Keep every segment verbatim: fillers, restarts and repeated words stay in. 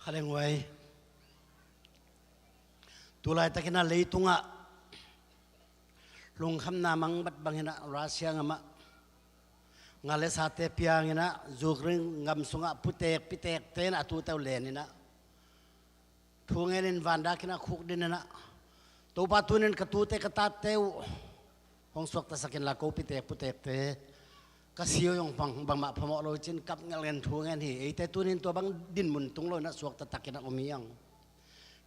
A leng huai. Tulaitakin a leitungah lungkhamna mangbat bangin ah Russia gamah nga le sate piangin ah Ukraine gam sungah putek pitekte in ah a tute uh lenin ah thu ngenin vandakin ah khukdinin ah, Topa, tunin ka tute ka tate uh hong suaktasak inla, ko pitek putekte ka si uh zong bang, bangmah phamawh lo cin kap ngelhngen thu ngen hi. Eite tunin tua bang dinmun tung lo in ah suakta takin ah om hi hang.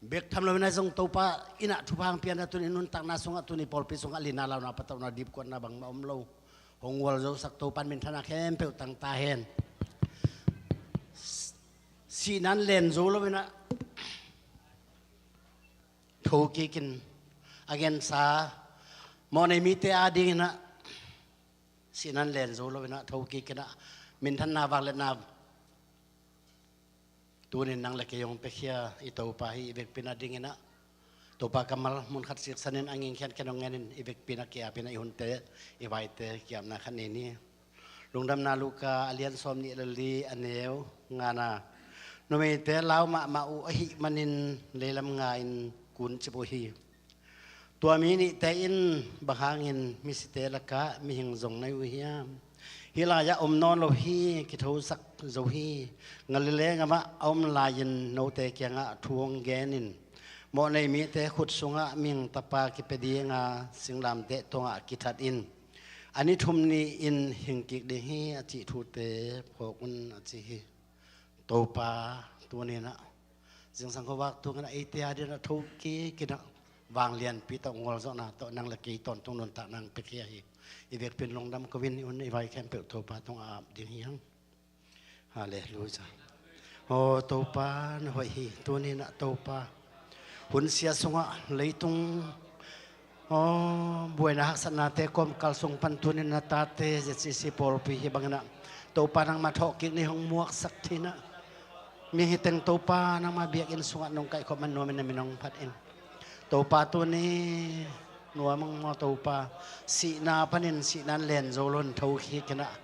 Bek tham lo in ah zong Topa in ah thupha hong pia in ah tunin nuntakna sungah, tuni pawlpi sungah lina launa patauhna dipkuatna bangmah om lo hong gualzosak Topa in minthanna khempeuh tang ta hen. Sihna in len zo lo in ah thokikin a gensa mawhnei mite adingin ah sihna in len zo lo in ah thokikin ah minthanna vangliatna tunin nang le kei hong piakhia i Topa hi. I vekpi in ah dingin ah Topa kammal mun khat siksanin a ging khian khen hong ngenin i vekpi in ah kiapin ah i hunte i vaite kiapna khat nei ni. Lungdamna Luka a lian sawmnih le li, a neu ngana. Numeite lau mahmah uh ahih manin leilam nga-in kuncip uh hi. Tua mi nihte in bang hangin misite lakah mihing zong nei uh hiam? Hih lai-ah om nawn lo hi, kithosak zo hi. Galilee gamah a om lai-in note kiangah thu hong genin, mawhnei mite khut sungah mihing tapa kipia dinga singlamteh tungah kithat in a ni thum ni-in hing kik ding hi, a cih thute phawk un, a ci hi. Topa, tunin ah zingsang khuavak tungin ah eite adingin ah thokikin ah vanglianpi tawh gualzawhna tawh nang le kei tawntung nuntakna hong piakhia hi. I vekpi in lungdam ko in, i hun i vai khempeuh Topa tungah a ap ding hi hang. Halleluia. Aw Topa, na hoih hi. Tunin ah Topa, hun sia sungah leitung, aw, buaina haksatnate kawmkal sung pan tunin na tate Z C C pawlpi hi bangin ah Topa, nangmah thawhkik ni, hong muaksak thei in ah. Mi hi teng Topa, nangmah biakinn sungah nong kaihkhop man nuamin na min hong phat in. Topa, tuni nuam hong maw Topa, sihna panin sihna in len zo lo in thokikin ah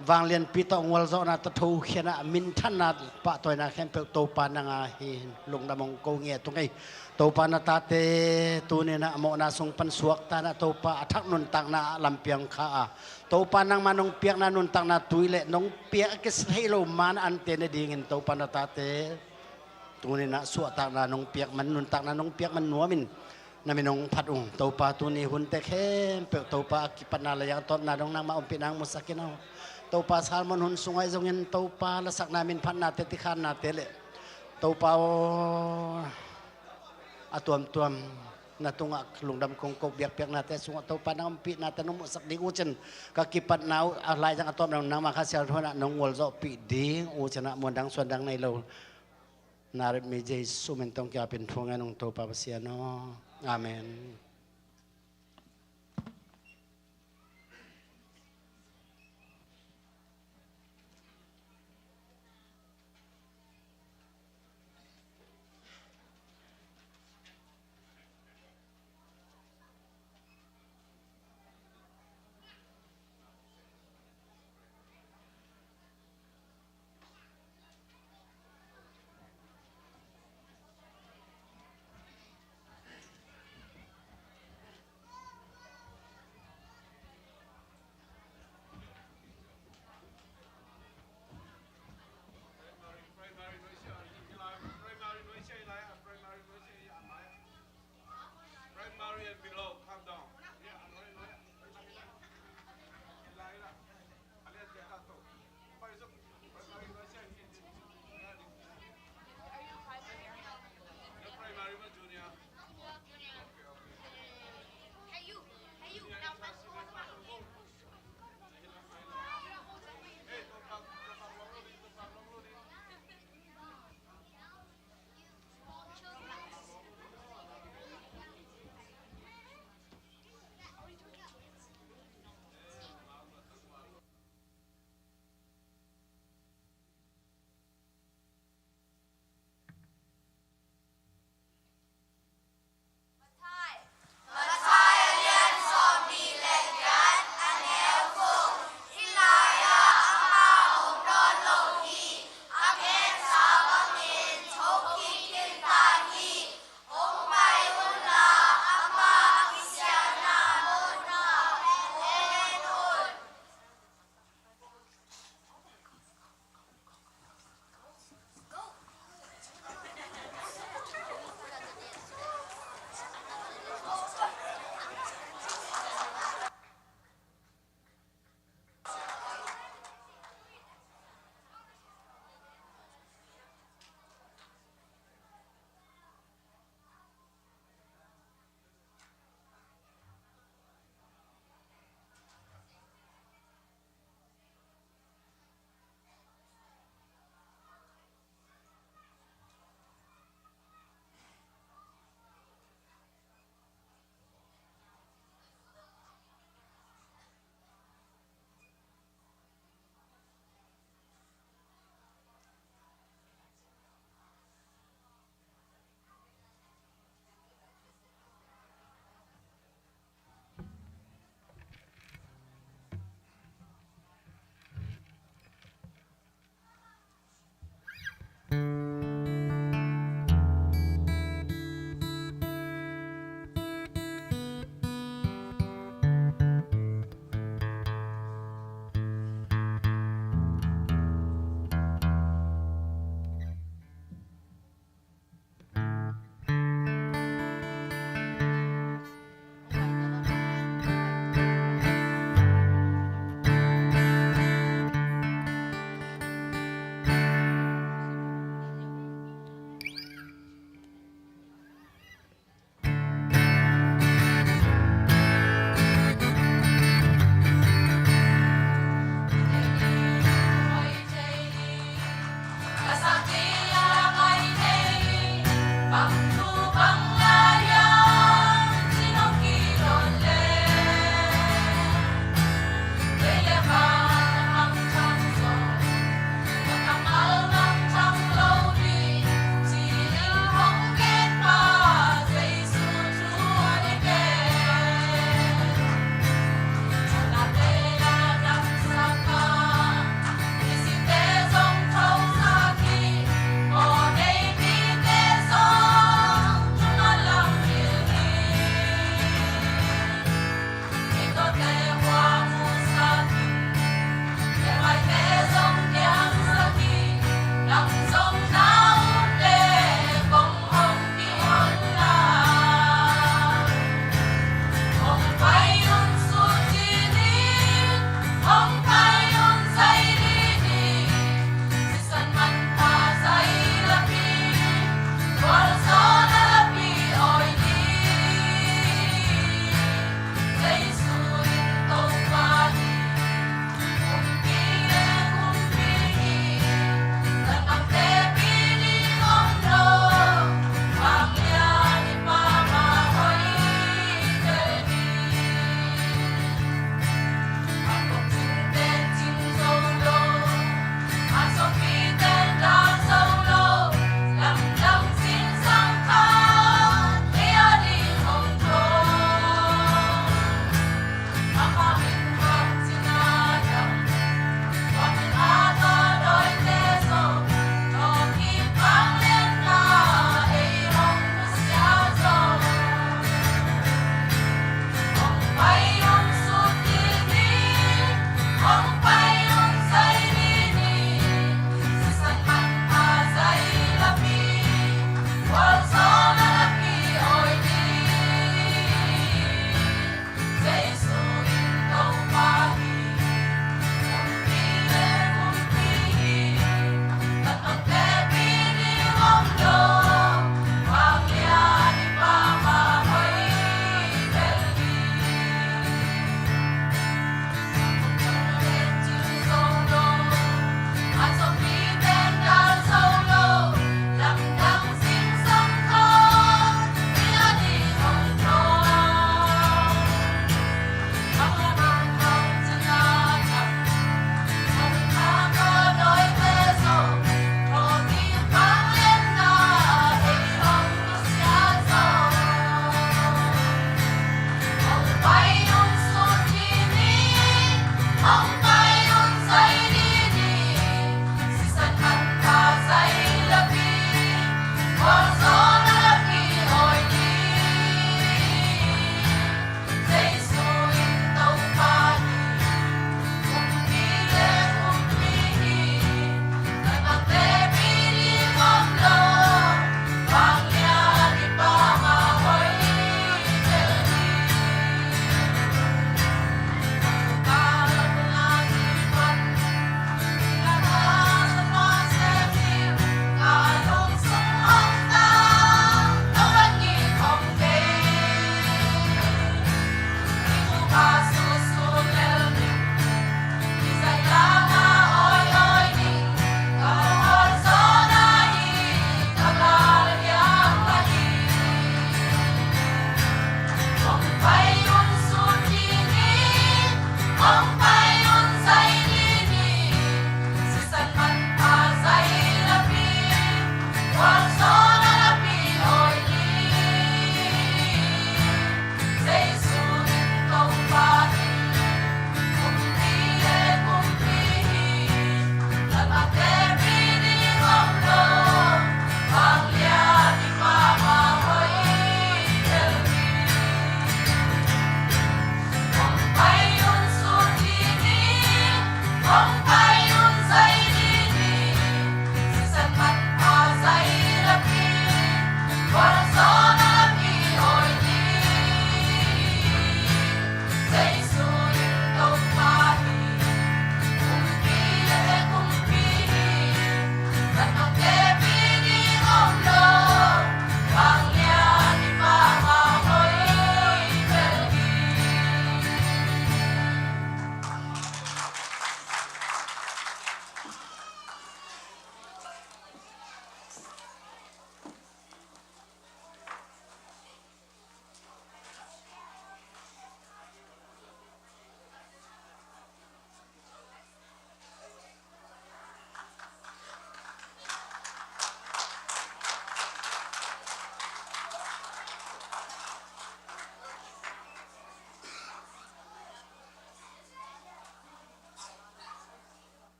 vanglianpi tawh gualzawhna tawh thokikin ah minthanna pahtawina khempeuh Topa nang a hi in lungdam hong ko ngiat ung ei. Topa, na tate tunin ah mawhna sung pan suakta in ah Topa, a thak nuntakna ah lampiang kha a, Topa, nangmah nong piakna nuntakna tui le nong piak a kisa thei lo man ante nadingin Topa, na tate tunin ah suahtakna nong piak man, nuntakna nong piak man nuamin na min hong phat ung. Topa, tuni hunte khempeuh Topa, a kipatna le a tawpna dong nangmah ompihna hong musak in aw. Topa, sermon hun sungah zongin Topa, lasakna, minphatnate, tikhannate le Topa aw, a tuamtuam na tungah lungdam kong ko, biakpiaknate sungah Topa nang ompihnate nong musak ding uh cin ka kipatna uh a laizang a tawpna nangmah Kha Siangtho in ah nong gualzawhpih ding uh cin ah muandang suandang nei lo. Nazareth mi Jesu min tawh kiapin thu ngen ung Topa Pasian aw. Amen.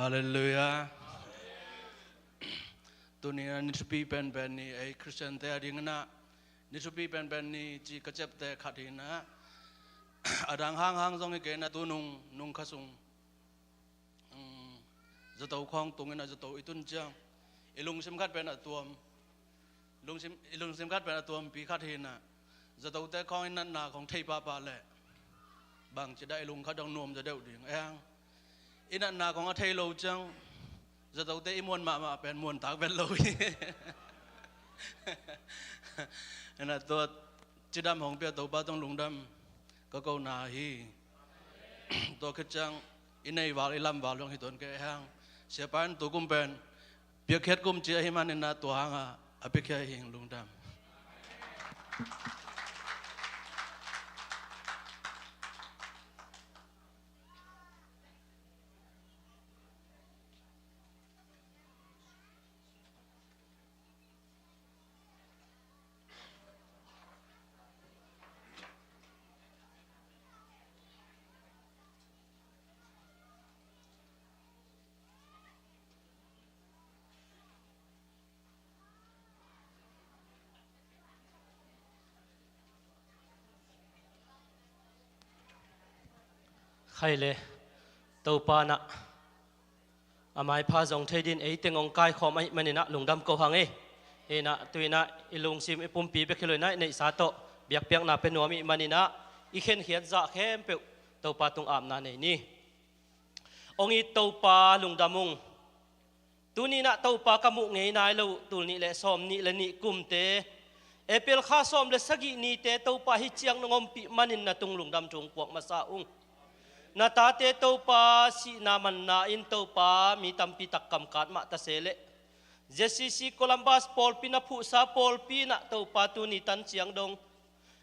Halleluiah. Tuni-in ah ni thupi penpen ni, ei Khristiante adingin ah ni thupi penpen ni ci ka ciapteh khat hi-in ah, a dang hanghang zong hi kei in ah, tu nung, nung kha sung, um, zato khawng tungin ah zato i tun ciang i lungsim khat pen a tuam, lungsim, i lungsim khat pen a tuampi khat hi-in ah, zatote khawng i natna khawng thei pahpah leh bangci dah i lung khat dong nuam zaw deuh ding. Eng, i natna khawng a thei lo ciang zatote i muan mahmah pen muantak vet lo hi. Ena tua cidam hong pia Topa tawh lungdam ka kona hi. Tua khit ciang i nei val, i lam val zong hi tuan kei hang. Siapa in tu kum pen piakkhiat kum ci ahih manin ah tua hangah a piakkhiat hi ing, lungdam. Khai le, Topa in ah a maipha zong thei dingin ei teng hong kaikhawm ahih manin ah lungdam ko hang e. Hi-in ah tu-in ah i lungsim i pumpi bek hi lo-in ah i neihsa tawh biakpiakna pia nuam ahih manin ah i khenkhiat zah khempeuh Topa tung apna nei ni. Hong it Topa, lungdam ung. Tuni-in ah Topa ka muh ngei nai lo uh, tul nih le sawmnih le nih kumte, April kha sawm le sagih nite Topa hih ciang nong ompih manin na tung lungdam thu hong puak masa ung. Na tate Topa sihna manna in Topa mi tampi tak kamkat mah ta se leh, Z C C Columbus pawlpi na phuhsa pawlpi in ah Topa tuni tan ciang dong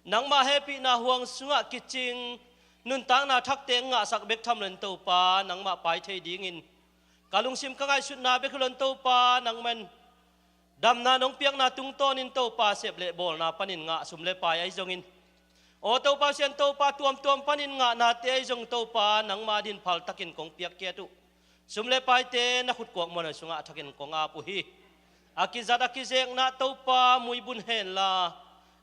nangmah hehpihna huang sungah kicing nuntakna thakte ngahsak bek tham lo-in Topa nangmah pai thei dingin ka lungsim ka ngaihsutna bek hi lo-in Topa nangmah in damna nong piakna tungtawnin Topa sep le bawlna panin ngah sum le pai ahi zongin, aw Topa Pasian, Topa tuamtuam panin ngahnate ahi zong Topa nangmah adingin phaltakin kong piakkhiat uh. Sum le paite na khut kuak muanhuai sungah a thakin kong ap uh hi. A kizat a kizekna Topa muibun henla,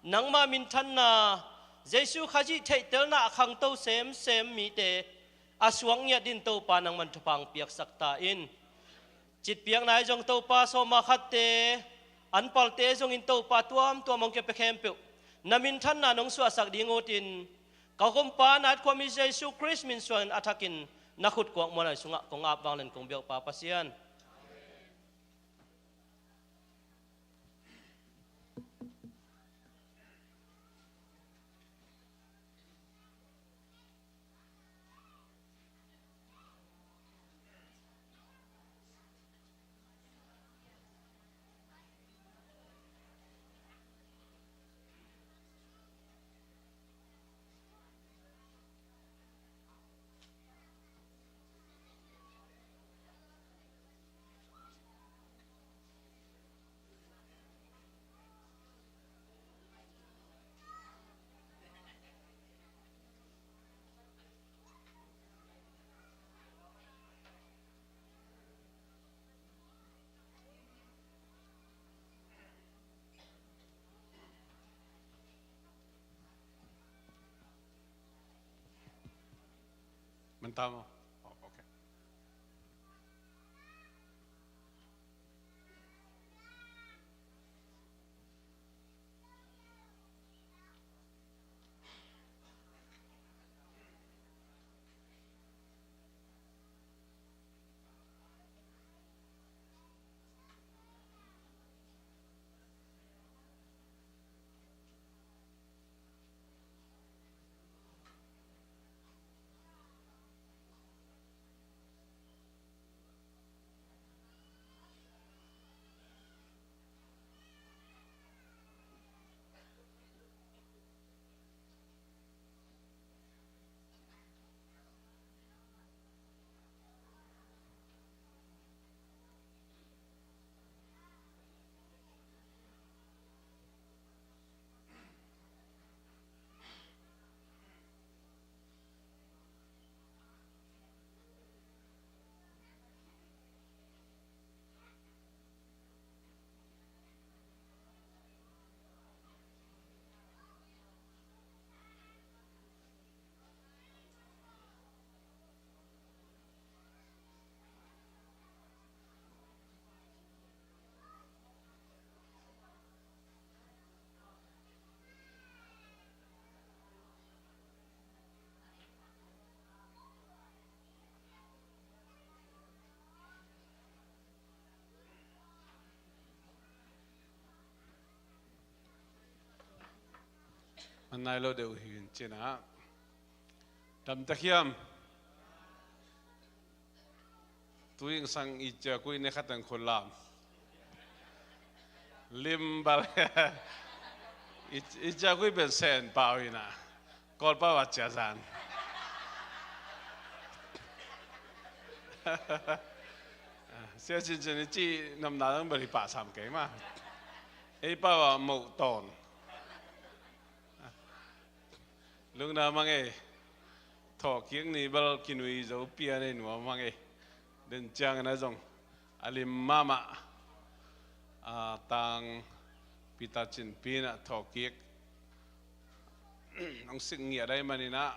nangmah minthanna, Jesu Khazih theihtelna a khangto semsem mite a suak ngiat dingin Topa nangmah in thupha hong piaksak ta in. Citpiakna ahi zong Topa sawma khatte, anpalte zongin Topa tuamtuam hong kipia khempeuh na minthanna nong suahsak ding utin, ka Gumpa na et khuami Jesu Khrist min suangin a thakin na khut kuak muanhuai sungah kong ap vanglian kong biak Pa Pasian. Mantamo. Oh, okay. Nai lo deuh hi in cin ah. Dam tak hiam? Tu ing sang i cia kui ne khat ang khun lam. Lim bal. I, i cia kui ben sen pau ina. Kol pau a cia zan. Sia cin cin i ci nam na dang bel i pa sam kei ma. Ei pau a mo ton. Lungdam a mang ei. Thawhkik ni bel kinui zo pian ei nuam a mang ei. Den ciangin a zong a lim mahmah. A tang Peter Cin Pi in ah thawhkik hong sik ngiat ahih manin ah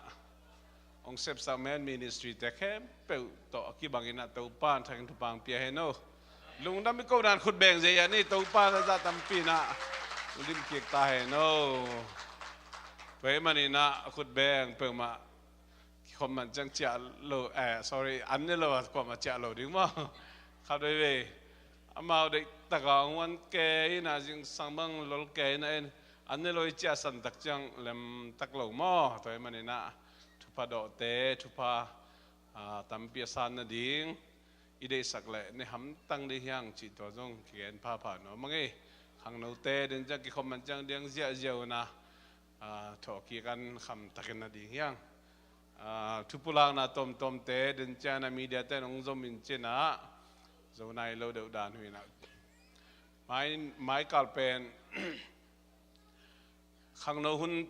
hong sepsak men ministry te khempeuh tawh a kibangin ah Topa in thakin thupha hong pia hen aw. Lungdam i ko dan khut beng zia ni Topa in a zah tampi in ah hong dim kik ta hen aw. Tua ahih manin ah a khut beng peuhmah kikhop man ciang ciah lo, eh, sorry, an ne lo a kuamah ciah lo ding maw? Khat veivei amau deih taka hong uan kei in ah zingsang bang lol kei in ah en an ne lo i ciah san tak ciang lem tak lo maw? Tua ahih manin ah thupha dawhte, thupha, ah, tampi a san nading i deihsak leh ne hamtang ding hiang cih tua zong kigen phapha nuam a ngei. Khangnote den ciang kikhop man ciang diang ziahziah un ah, ah, thawhkik an kham takin nading hiang. Ah, thupulakna tawmtawmte den ciang a media ten hong zom in cin ah zo nai lo deuh dan hui in ah. Mai, mai kal pen khangno hun,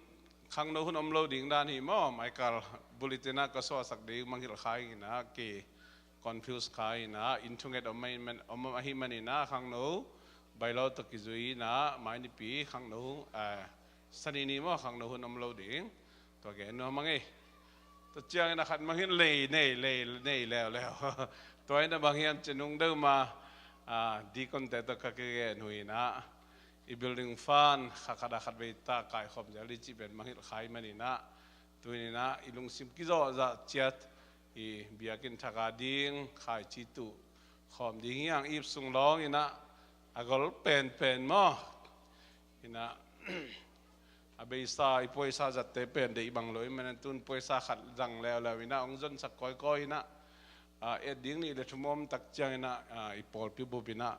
khangno hun om lo ding dan hi maw? Mai kal bulletin ah ka suahsak ding mangngilh kha in ah ki confuse kha in ah, inn thunget om ahih man, om ahih manin ah khangno bailo tawh kizui in ah mai nipi khangno, eh, Sani ni maw khangno hun om lo ding. Tua gen nuam a ngei. Tua ciangin a khat mah hin lei nei, lei nei leuleu. Tua in a bang hiam cih nung deuh ma, ah, deacon te tawh ka kigen hui in ah i building fund kha khat a khat vei ta kaikhawm zel dih cih pen mangngilh kha ahih manin ah tu in ah i lungsim kizawhzah ciat i biakinn thak a ding khaici tuh khawm ding hiang ip sung lawng in ah a gol penpen maw? In ah a beisa i puaisa zatte pen deih bang lo ahih manin tun puaisa khat zang leuleu in ah hong zonsak kawikawi in ah, ah, et ding nih le thum om tak ciangin ah, ah, i pawlpi bup in ah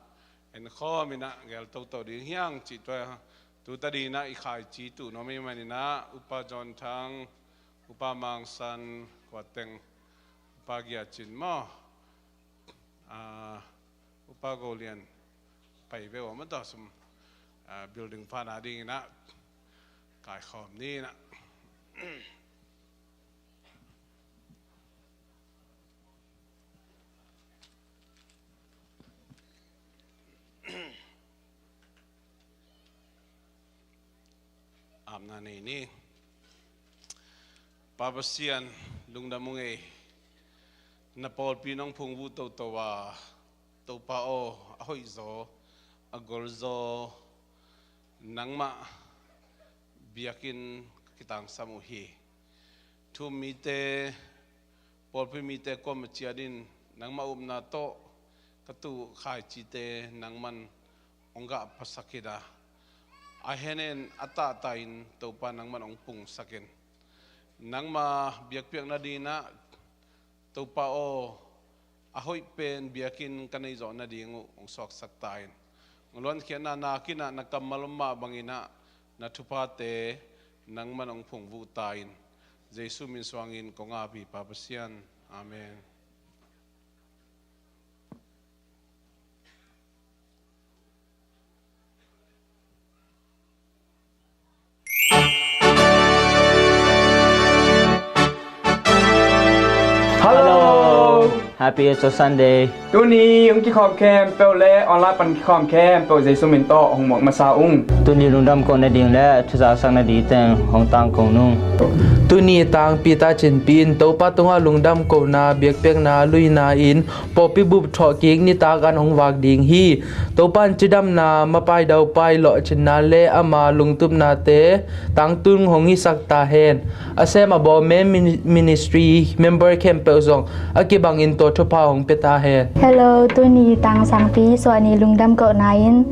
en khawm in ah gel toto ding hiang cih tua tu ta ding in ah i khaici tuh nuam ahih manin ah Upa John Thang, Upa Mang San, Kua Teng, Upa Gia Cin maw? Ah, Upa Go Lian pai ve ua mata sum, ah, building fund a ding in ah kaikhawm ni in ah. Apna nei ni. Pa Pasian, lungdam ung ei. Na pawlpi nong phungvuh toto a, Topa aw, a hoihzaw, a golzaw nangmah biakinn ka kitangsam uh hi. Thu-um mite, pawlpi mite kuamah ciat in nangmah upna tawh ka tuh khaicite nangman hong gahphasak hi a, a henin a tahtah in Topa nangman hong pungsak in. Nangma biakpiakna ding in ah Topa aw, a hoih pen biakinn ka neih zawh nading uh hong suaksak ta in. Hong luankhiatna nak in ah na kammal om mah bangin ah na thuphate nangman hong phungvuh ta in. Jesu min suangin kong ap hi Pa Pasian. Amen. Hello. Hello. Happy Easter Sunday. Tuni hong kikhawm khempeuh le online pan kikhawm khempeuh Jesu min tawh hong muak masa ung. Tuni lungdam kohna ding le thuzasak nading teng hong tangko nung. Tuni tangpi ta cinpi in Topa tungah lungdam kohna biakpiakna luina in pawlpi bup thawhkik nitak an hong vak ding hi. Topa in cidamna, mapai daupai lawhcinna le ama lungtupnate tangtung hong hisak ta hen. A sem a bawl men mini-, ministry member khempeuh zong a kibangin tua thupha hong pia ta hen. Hello, tuni tang sangpi suahni lungdam kohna in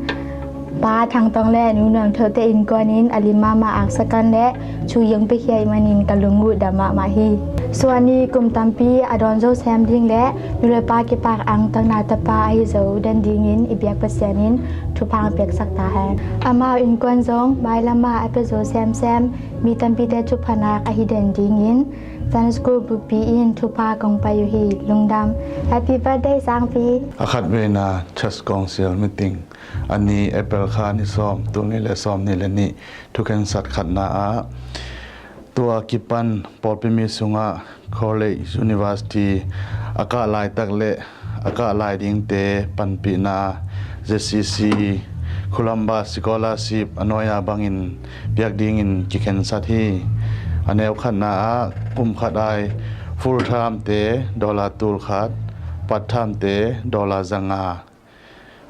Pa Thang Tawng le Nu Nuam Thote innkuan in a lim mahmah aksa kan le thu hong piakhia ahih manin ka lung uh dam mahmah hi. Suan ii kum tampi a dawn zo sem ding le nu le pa kipak angtanna tapa ahi zo den dingin i biak Pasian in thupha hong piaksak ta hen. Amau innkuan zong mailam ah a pia zo semsem mi tampite thupha nak ahi den dingin Sunday School bupi in thupha kong pai uh hi. Lungdam. Happy birthday Sangpi. A khat veina Church Council meeting, a ni April kha ni sawm, tul nih le sawm nih le nih, thukhensat khatna ah tua kipan pawlpi mi sungah college, university a kah laitak le a kah lai dingte panpihna Z C C Columbus Scholarship a nuai-a bangin piak dingin kikhensat hi. A neu khatna ah kum khat ai full term-te dollar tul khat, part term-te dollar za nga.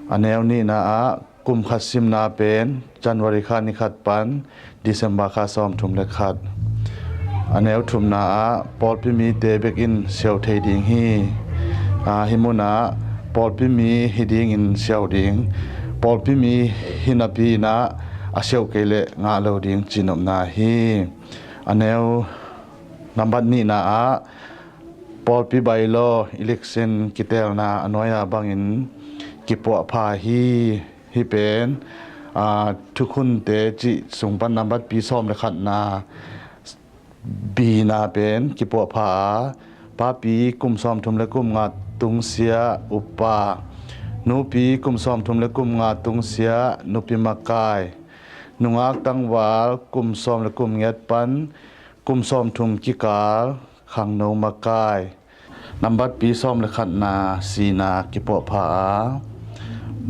A neu nihna ah kum khat simna pen January kha ni khat pan December kha sawmthum le khat. A neu thumna ah pawlpi mite bekin siau thei ding hi. Aa, hih munah pawlpi mi hi dingin siau ding, pawlpi mi hi napi-in ah a siau kei leh ngah lo ding cihnopna hi. A neu nambat nihna ah pawlpi bylaw election kiteelna a nuai-a bangin kipuahpha hi. Hih pen, aa, thukhunte cih sung pan nambat pi sawm le khatna B-na pen kipuahpha a, papi kum sawmthum le kum nga tungsiah upa, nupi kum sawmthum le kum nga tungsiah nupi makai, nungak tangval kum sawm le kum ngiat pan kum sawmthum kikal khangno makai. Nambat pi sawm le khatna C-na kipuahpha a,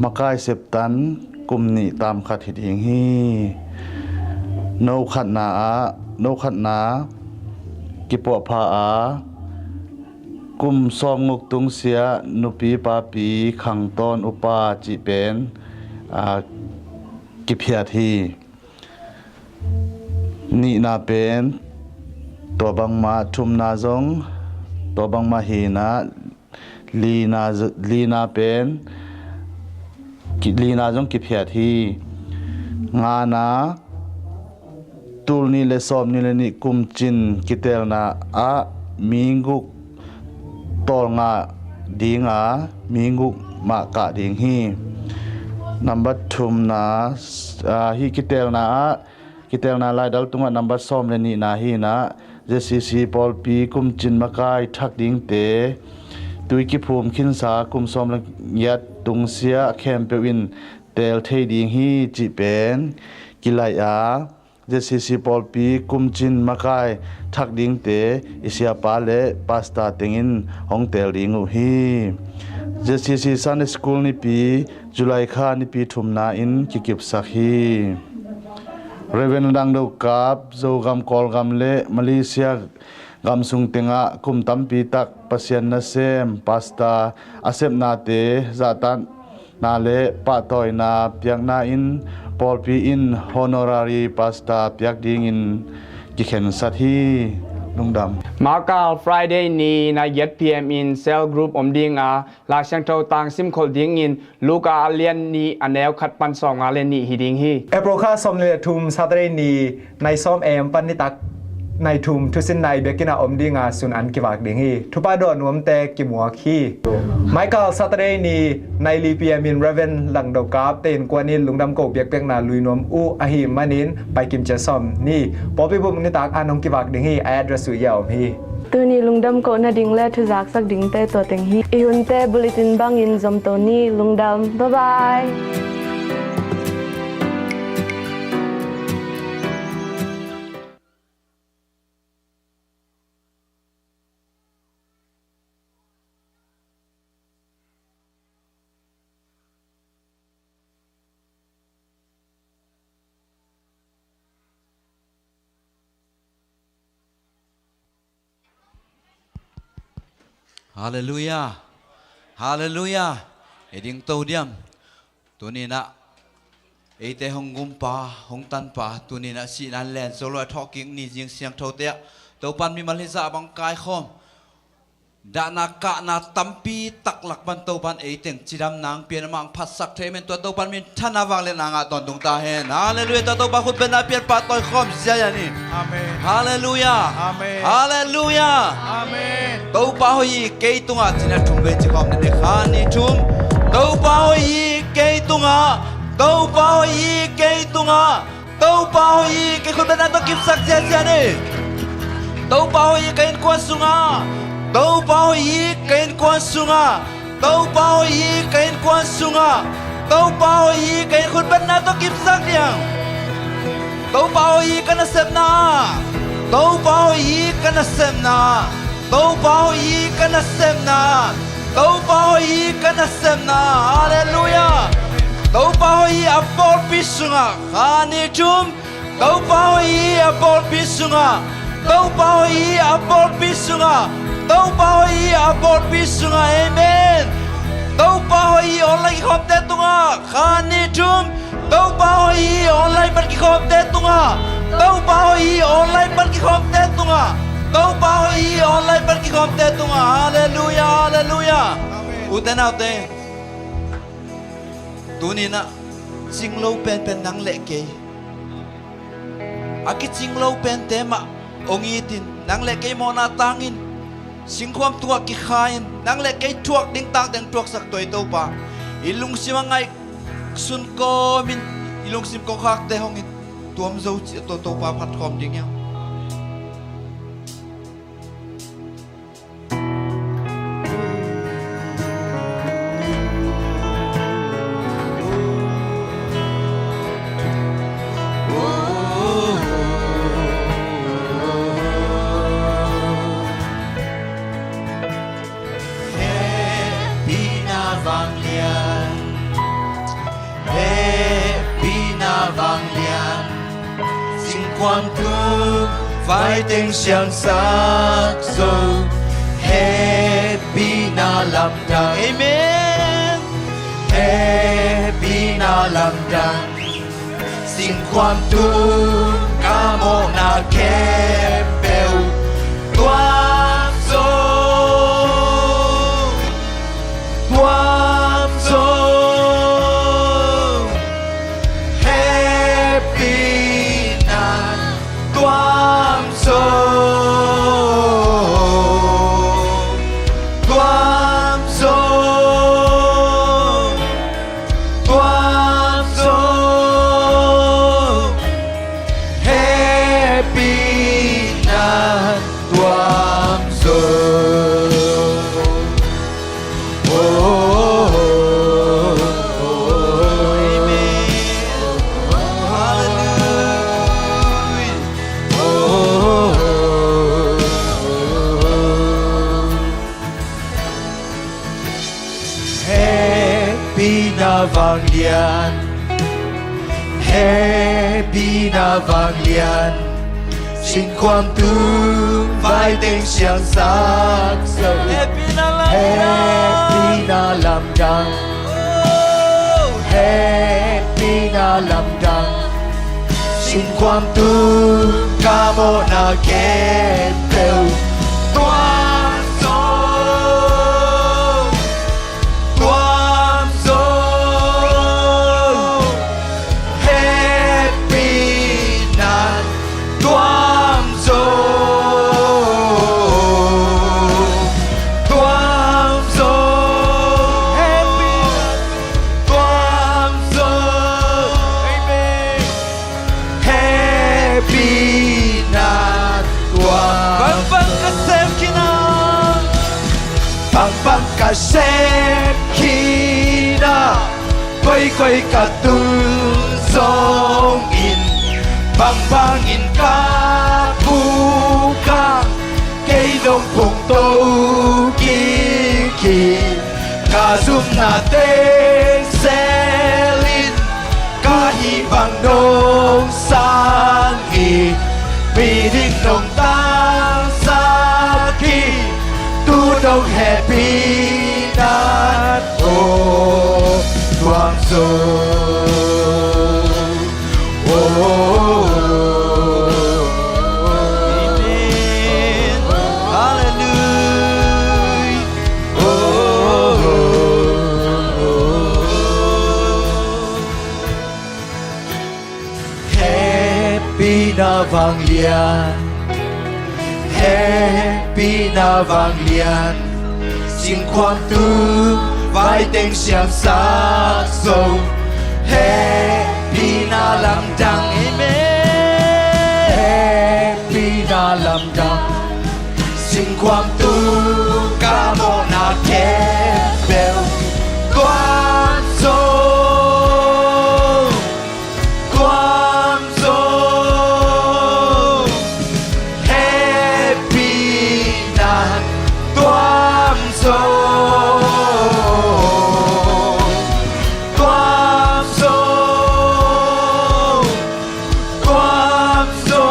makai septan kum nih tam khat hi ding hi. No khatna ah, no khatna kipuahpha a, kum sawmguk tungsiah nupi papi khangtawn upa cih pen, aa, kiphiat hi. Nihna pen tua bangmah, thumna zong tua bangmah hi-in ah, lina, lina pen ki-, lina zong kiphiat hi. Ngana tul nih le sawm nih le nih kum cin kiteelna ah mi guk tawlngah ding a, mi guk mah kah ding hi. Nambat thumna, aa, hih kiteelna ah, kiteelna laidal tungah nambat sawm le nihna hi-in ah, Z C C pawlpi kum cin makai thak dingte tui kiphum khinsa kum sawm le ngiat tungsiah khempeuh in teel thei ding hi cih pen kilaih a, Z C C pawlpi kum cin makai thak dingte i siapa le pastor tengin hong teel ding uh hi. Z C C Sunday School nipi July kha nipi thumna in kikipsak hi. Reverend Langdo Kap, Zogam, Kawlgam le Malaysia gam sung tengah kum tampi tak Pasian nasem, pastor a sepnate zahtakna le pahtawina piakna in pawlpi in honorary pastor piak dingin kikhensat hi. Lungdam. Makal Friday ni nine thirty P M in cell group om ding a, Lai Siangtho tang simkholh dingin Luka a lian nih a neu khat pan sawmnga le nih hi ding hi. April kha sawm le thum Saturday ni nai sawm A M pan nitak nai thum thusinna i biakinn ah om ding a, sun an kivak ding hi. Thupha dawh nuamte kimuak hi. Michael Saturday ni nai li P M in Reverend Langdo Kap te innkuan in lungdam koh biakpiakna lui nuam uh ahih manin paikim ciat sawm ni. Pawlpi bup nitak an hong kivak ding hi. A address uh hih ah om hi. Tuni lungdam kohna ding le thuzaksak dingte tua teng hi. I hunte bulletin bangin zomto ni. Lungdam. Bye bye. Halleluiah. Halleluiah. I ding to diam. Tuni-in ah eite hong gumpa, hong tanpa, tuni-in ah sihna in len zo lo a thawhkik ni, zing siangthote ah Topa'n mimal hizah bang kaikhawm dahna kahna tampi tak lak pan Topan ei teng cidam nang pian amah ang phatsak thei men tua Topan min thana vang le nang ah tawntung ta hen. Halleluiah. Tua Topa khut bengna pian pahtawi khawm ziazia ni. Amen. Halleluiah. Amen. Halleluiah. Amen. Topa hoih hi kei tungah cina thum vei ci khawm ni. Kha ni thum. Topa hoih hi kei tungah. Topa hoih hi kei tungah. Topa hoih hi, kei khut bengna tawh kipsak ziazia ni. Topa hoih hi ka innkuan sungah. Topa hoih hi ka innkuan sungah. Topa hoih hi ka innkuan sungah. Topa hoih hi ka in khut bengna tawh kipsak diang. Topa hoih hi ka nasepna ah. Topa hoih hi ka nasepna ah. Topa hoih hi ka nasepna ah. Topa hoih hi ka nasepna ah. Halleluiah. Topa hoih hi a pawlpi sungah. Kha ni thum. Topa hoih hi a pawlpi sungah. Topa hoih hi a pawlpi sungah. Topa hoih hi a pawlpi sungah. Amen. Topa hoih hi online kikhawmte tungah. Kha ni thum. Topa hoih hi online pan kikhawmte tungah. Topa hoih hi online pan kikhawmte tungah. Topa hoih hi online pan kikhawmte tungah. Halleluiah, halleluiah. Amen. Ute naute, tuni-in ah cing lo penpen nang le kei, a kicing lo pente mah hong itin, nang le kei mawhna tangin singkhuam tungah kikha-in, nang le kei thuak ding tangteng thuaksak tua i Topa, i lungsim a ngaihsun kawmin, i lungsim kongkhakte hong in tuam zo cih a tua Topa phat khawm ding hi hang. Hehpihna vanglian, hehpihna vanglian, singkhuam tung vai teng siangsak zo, hehpihna lamdang. Amen. Hehpihna lamdang, singkhuam tung ka mawhna khempeuh tuam zo, tuam zo. Hehpihna tuam zo, tuam zo, tuam zo. Hehpihna tuam zo. Oh, oh, oh, oh. Amen. Hallelujah. Oh, oh, oh, oh. Hehpihna vanglian, hehpihna vanglian, singkhuam tung vai teng siangsak zo. Hehpihna lamdang. Hehpihna lamdang. Oh. Hehpihna lamdang. Singkhuam tung ka mawhna khempeuh tuam zo, tuam zo. Hehpihna tuam zo, tuam zo. Hehpihna tuam zo. Amen. Hehpihna tuam. Bangbang ka sem khin a, bangbang ka sem khin a, koikoi ka tun zongin, bangbangin ka puk a, kei zong phungto kik hi. Ka zumna tengsel in, ka hih bang nong sang hi. Mi ding nong tangsak hi. Tu dong hehpihna aw tuam zo. Oh. Amen. Hallelujah. vanglian, hehpihna vanglian, singkhuam tung vai teng siamsak zo, hehpihna lamdang. Amen. Hehpihna lamdang, singkhuam tung ka mawhna khempeuh tuam zo, tuam zo. Hehpihna tuam zo, tuam zo, tuam zo.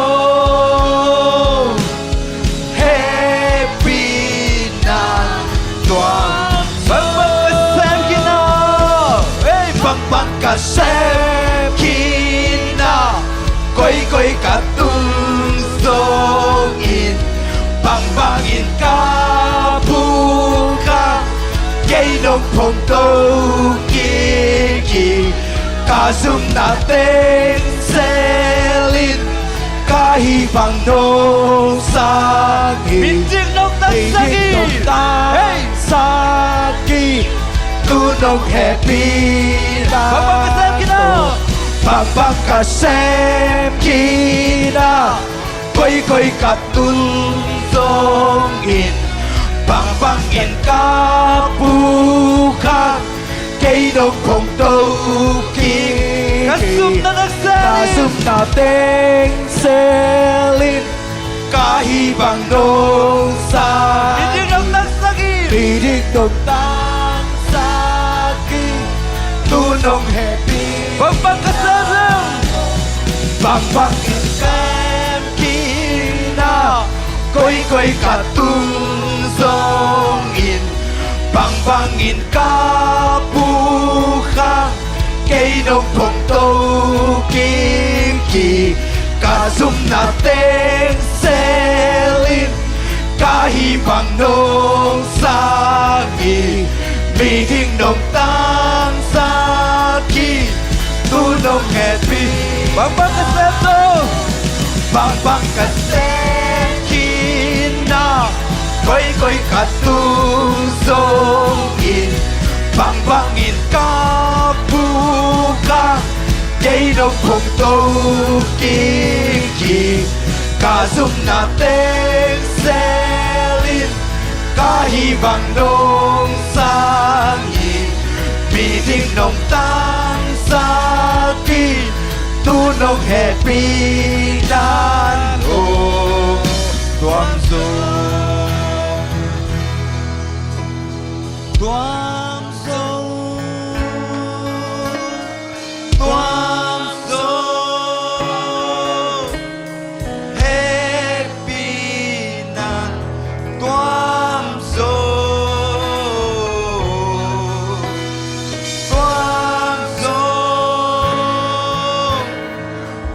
Hehpihna tuam zo. Bangbang ka sem khin a, ei, bangbang ka sem khin a, koikoi ka tung zongin, bangbangin ka phukhak, kei nong phongto kik hi. Ka zumna teng selin, ka hih bang nong sang hi. Midik nong tangsak hi. Midik nong tangsak hi. Tu nong hehpihna, bangbang ka sem khin a, bangbang ka sem khin a, koikoi ka tung zongin, bangbangin ka phukhak, kei nong phongto kik hi. Ka zumna teng selin, ka zumna teng selin, ka hih bang nong sang. Midik nong tangsak hi. Midik nong tangsak hi. Tu nong hehpih. Bangbang ka sem khin a, bangbangin ka sem khin a, koikoi ka tung zongin, bangbangin ka phukhak, kei nong phongto kik hi. Ka zumna teng selin, ka hih bang nong sang hi. Midik nong tangsak hi. Tu nong hehpih. Bangbang ka sem khin a, bangbang ka sem khin a, koikoi ka tung zongin, bangbangin ka phukhak, kei nong phongto kik hi. Ka zumna teng selin, ka hih bang nong sang hi. Midik nong tangsak hi. Tu nong hehpihna, oh, tuam zo, tuam zo, tuam zo. Hehpihna tuam zo, tuam zo,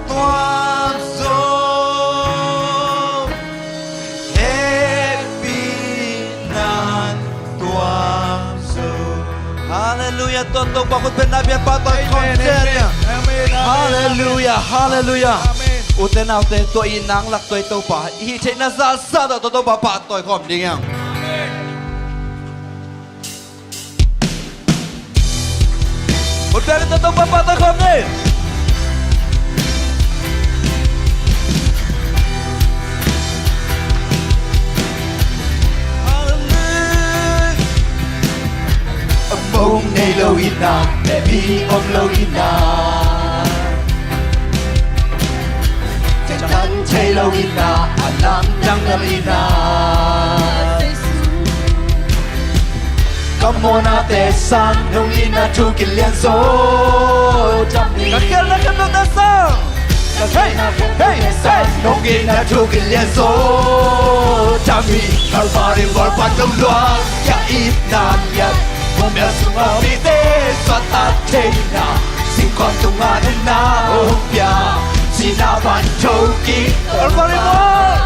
tuam zo. Hehpihna tuam zo. Halleluiah. Tua Topa khut pen na biak pahtawi khawm. Amen, amen. Halleluiah, halleluiah. Amen. Ute naute, tua i nang lak tua i Topa i hih theihna zahzah tawh tua Topa pahtawi khawm ding hi hang. Amen. Khut beng in tua Topa pahtawi khawm ni. Halleluiah. A mong nei lo in a, mehpih om lo in a, ciangtan thei lo in a, a lamdang lo in a, ka mawhnate sang nong itna thu kilian zaw tam hi. Ka khialhna khempeuhte sang. Hei, hei, hei. Nong itna thu kilian zaw tam hi. Kalvari mual pan nong luang khia itna lian, khuamial sungah mite suahtak theihna, singkhuam tungah nunna hong pia, sihna pan thokik. Kalvari mual,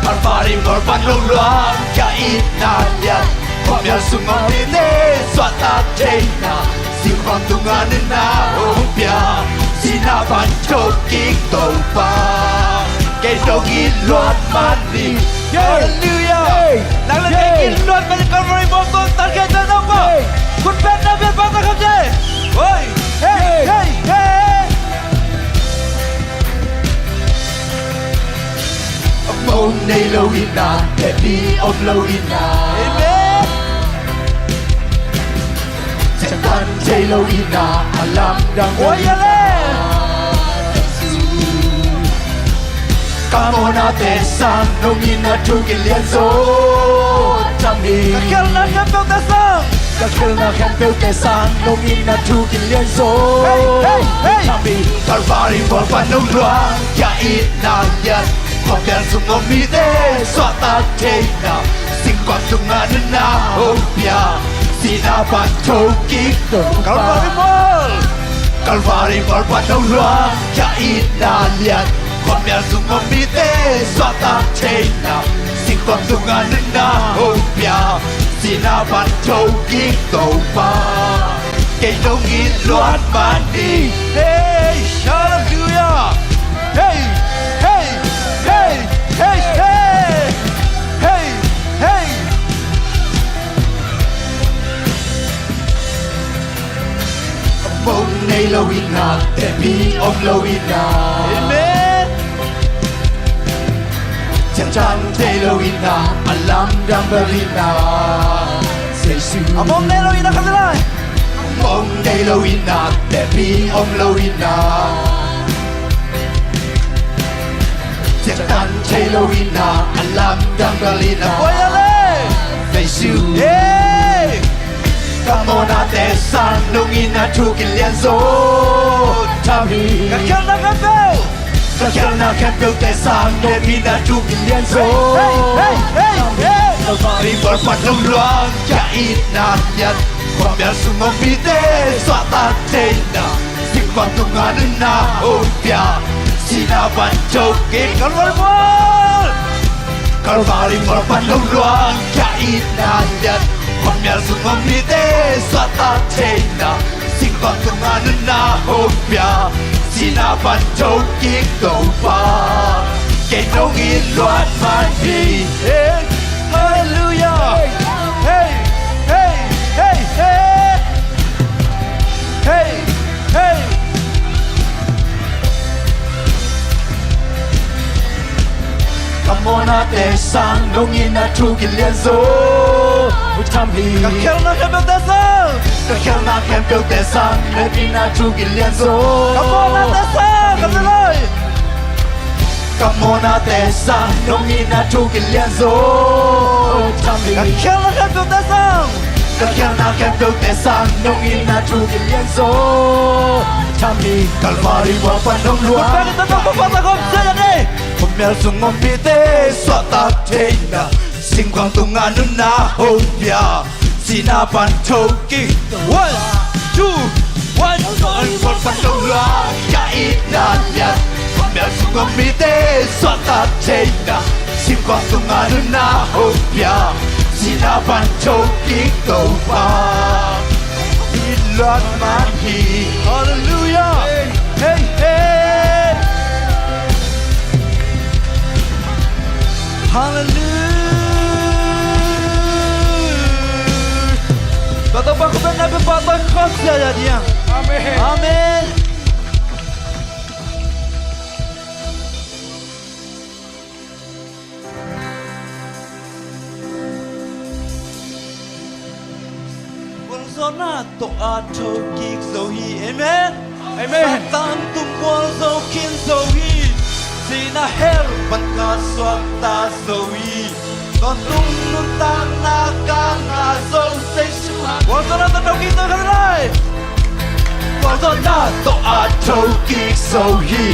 Kalvari mual pan nong luang khia itna lian, khuamial sungah mite suahtak theihna, singkhuam tungah nunna hong pia, sihna pan thokik Topa. Kei dong it luat man hi. Halleluiah. Nang le kei it luat man hi. Calvary mual tawh tangkhia ta nang maw. Khut beng na biakpiak ta kham ci. Hei, hei, hei. Mong nei lo in ah, happy om lo in ah. Amen. Ciangtan thei lo in ah, a lamdang lo in ah. Ka mawhnate sang nong in ah, thu kilian zaw tham hi. Ka khialhna khempeuhte sang, ka khialhna khempeuhte sang nong in ah, thu kilian zaw tham hi. Calvary mual pan nong luang khia in ah, lian khuamial sung om mite suahtak theihna, singkhuam tungah nunna hong pia, sihna pan thokik Topa. Calvary mual, Calvary mual pan nong luang khia in ah, lian khuamial sung om mite suahtak theihna, singkhuam tungah nunna hong pia, sihna pan thokik Topa. Kei dong it luat man hi. Hei, halleluiah. Hei, hei, hei, hei, hei. Hei, hei. Mong nei lo in ah, happy om lo in ah. Amen. Ciangtan thei lo in ah, a lamdang bel in ah. Jesu. A mong nei lo in ah, khat lai. Mong nei lo in ah, happy om lo in ah. Ciangtan thei lo in ah, a lamdang bel in ah. Oi, ale. Jesu. Hey. Ka mawhnate sang nong in ah, thu kilian zaw tham hi. Ka khialhna khempeuh, ka khialhna khempeuhte sang nong in ah, thu kilian zaw. Hei, hei, hei, hei. Calvary mual pan nong luang khia in ah, lian khuamial sung om mite suahtak theihna, singkhuam tungah nunna hong pia, sihna pan thokik Calvary mual. Calvary mual pan nong luang khia in ah, lian khuamial sung om mite suahtak theihna, singkhuam tungah nunna hong pia, sihna pan thokik Topa. Kei dong it luat man hi. Hei, halleluiah. Hei, hei, hei, hei. Hei, hei. Ka mawhnate sang nong in ah, thu kilian zaw tham hi. Ka khialhna khempeuhte sang, ka khialhna khempeuhte sang nong in ah, thu kilian zaw. Ka mawhnate sang, ka lelai. Ka mawhnate sang nong in ah, thu kilian zaw tham hi. Ka khialhna khempeuhte sang, ka khialhna khempeuhte sang nong in ah, thu kilian zaw tham hi. Calvary mual pan nong luang. Khuamial sung om mite suahtak theihna, singkhuam tungah nunna hong pia, sihna pan thokik. One, two, one, two. Calvary mual pan nong luang khia in ah, lian khuamial sung om mite suahtak theihna, singkhuam tungah nunna hong pia, sihna pan thokik Topa. It luat man hi. Halleluiah. Hei, hei. Halleluiah. Tua Topa khut bengna biakpa tawh khawm sia ya ding. Amen. Amen. Gualzawhna tawh a thokik zo hi. Amen. Amen. Satan tung gualzo khin zo hi. Sihna hell pan ka suakta zo hi. Tawntung nuntakna ka ngah zo Jesu hang. Gualzawhna tawh a thokik zo hi. Gualzawhna tawh a thokik zo hi.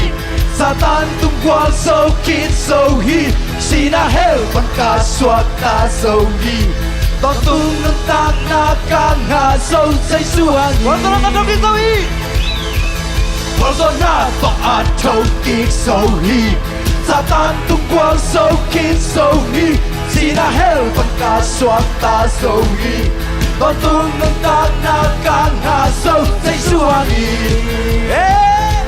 Satan tung gualzo khin zo hi. Sihna hell pan ka suakta zo hi. Tawntung nuntakna ka ngah zo Jesu hang hi. Gualzawhna tawh a thokik zo hi. Gualzawhna tawh a thokik zo hi. Satan tung gualzo khin zo hi. Sihna hell pan ka suakta zo hi. Tawntung nuntakna ka ngah zo Jesu hang hi. Hey!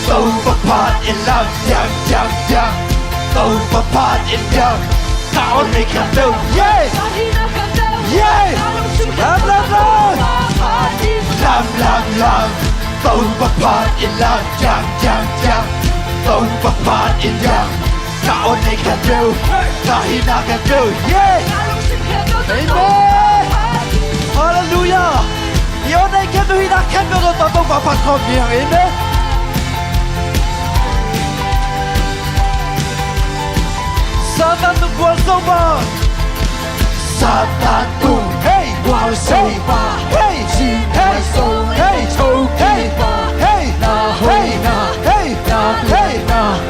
Topa phat in lam, diang, diang, diang. Topa phat in diang. Ka awn nei khempeuh, yeah, yeah. Lam, lam, lam. Lam, lam, lam. Topa phat in lam, diang, diang, diang. Topa phat in diang. Ka awn nei khempeuh, ka hihna khempeuh, yeah. Amen. Halleluiah. I awn nei khempeuh, hihna khempeuh tawh Topa phat khawm ni hang. Amen. Satan tung gualzo pa. Satan tung, hey, gualzo pa. Hey, hey, hey, hey, hey, hey, hey, hey, hey, hey, hey,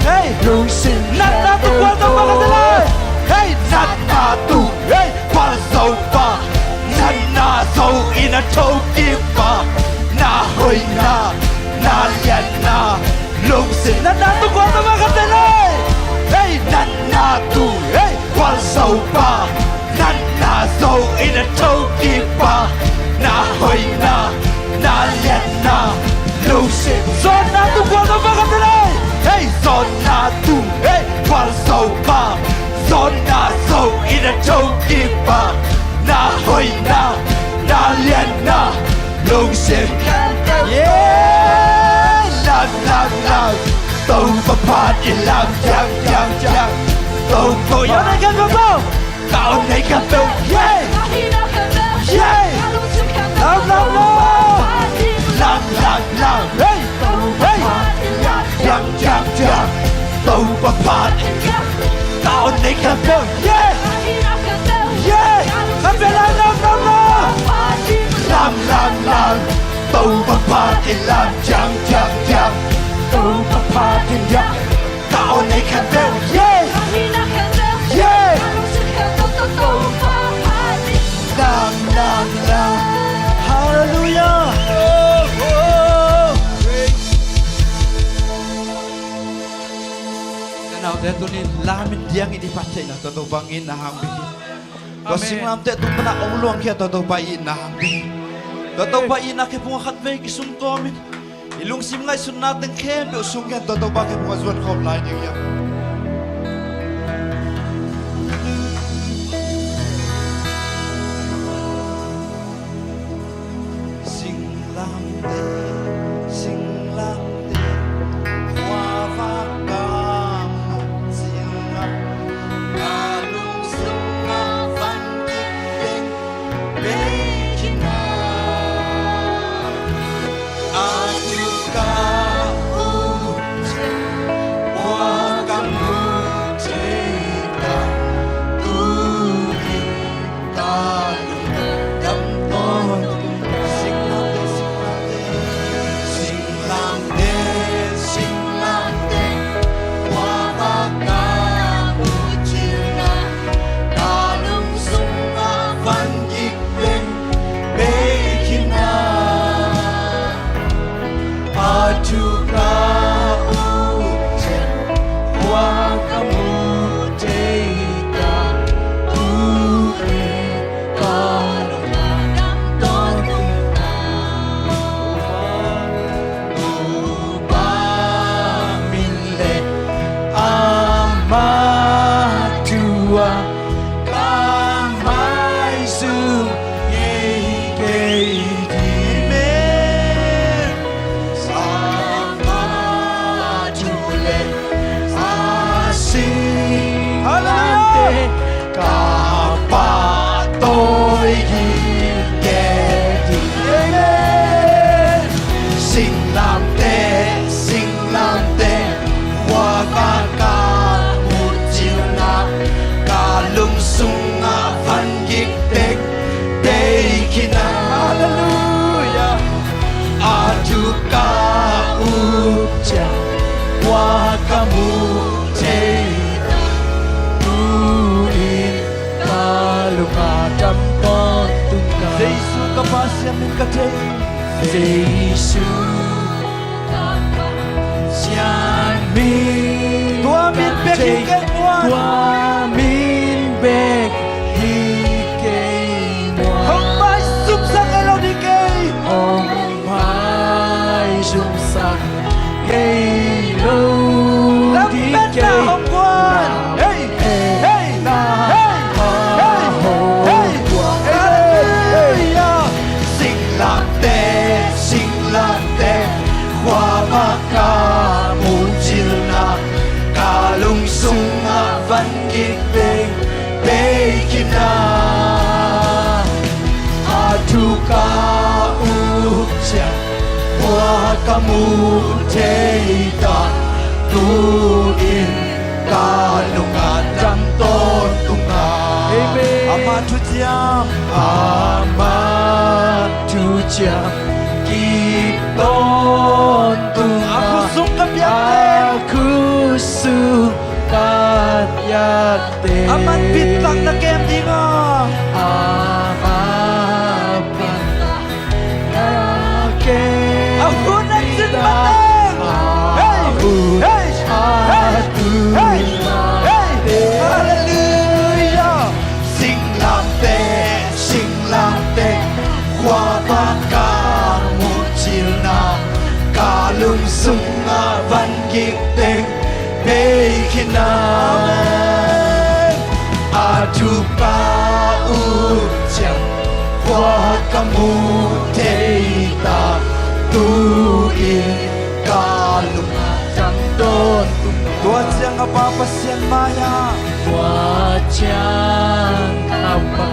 hey, lungsim natna tung gualzo pa ka te lai. Hey, natna tung, hey, gualzo pa. Natna zo in a thokik pa. Na hoihna, na lianna, lungsim natna tung gualzo pa ka te lai. Hey, natna tung, hey, gualzo pa. Natna zo in a thokik pa. Na hoihna, na lianna, lungsim. Zawnna tung gualzo pa ka te lai. Hey, zawnna tung, hey, gualzo pa. Zawnna zo in a thokik pa. Na hoihna, na lianna, lungsim. Yeah, lam, lam, lam. Topa phat in lam, diang, diang, diang. Topa phat in lam, diang, diang, diang. Ka awn nei khempeuh, yeah, yeah. Lam, lam, lam. Lam, lam, lam. Hey, hey. Diang, diang, diang. Topa phat in diang. Ka awn nei khempeuh, yeah, yeah. Ka pia lai, lam, lam, lam. Lam, lam, lam. Topa phat in lam, diang, diang, diang. Topa phat in diang. Ka awn nei khempeuh, yeah, yeah. Lam, lam, lam. Halleluiah. Ka naute, tuni in lam in diang in i phat theihna tawh Topa in na hang bek hi. Tua singlamteh tung pan a hong luangkhia tawh Topa in na hang bek hi. Tua Topa in na khe phung a khatvei kisun kawm in i lungsim ngaihsutna teng khempeuh sung gen tawh Topa khe phung a zuan khawm lai ding hi. Singlamteh, singlamteh, khuavak ka muh ciangin, ka lungsim a van gik peng bei khin a, a thu ka ut ciang, khua ka muh thei ta, tu in ka lungdam tawntung. Singlamteh, singlamteh, singlamteh, singlamteh, khuavak ka muh ciangin, ka lungsim a van gik peng bei khin a, a thu ka ut ciang, khua ka muh thei ta, tu in ka lungdam tawntung. Topa min le ama thu a ka maizum ngei kei ding. Amen. Ama thu le a singlamteh, hallelujah, ka pahtawi hi kei ding. Amen. Singlamteh, singlamteh, khuavak ka muh ciangin, ka lungsim a van gik peng bei khin a. Hallelujah. A thu ka ut ciang, khua ka muh thei ta, tu in ka lungdam tawntung ka. Jesu ka Pasian min ka thei. Jesu ka Pasian min, tua min bek hi kei muan. Tua min bek hi kei muan. Hong maizumsak ngei lo ding kei. Hong maizumsak ngei ka mu thei ta, tu-in ka lungah dam tawntung a. Amen. Ama thu ciang, ama thu ciang kip tawntung a. A khut sung ka piak teng, a khut sung ka piak teng, aman pitak na kem ding a. Ama pitak na kem. A khut a cin mateng. Hey, hey, hey, hey, hey. Halleluiah. Singlamteh, singlamteh, khuavak ka muh cilna, ka lungsung a van gik teng bei khin a. Amen. A thu ka up ciang khua ka mu thei ta, tu-in ka lungah dam tawntung. Tua ciang a Pa Pasian mai-ah, tua ciang a Pa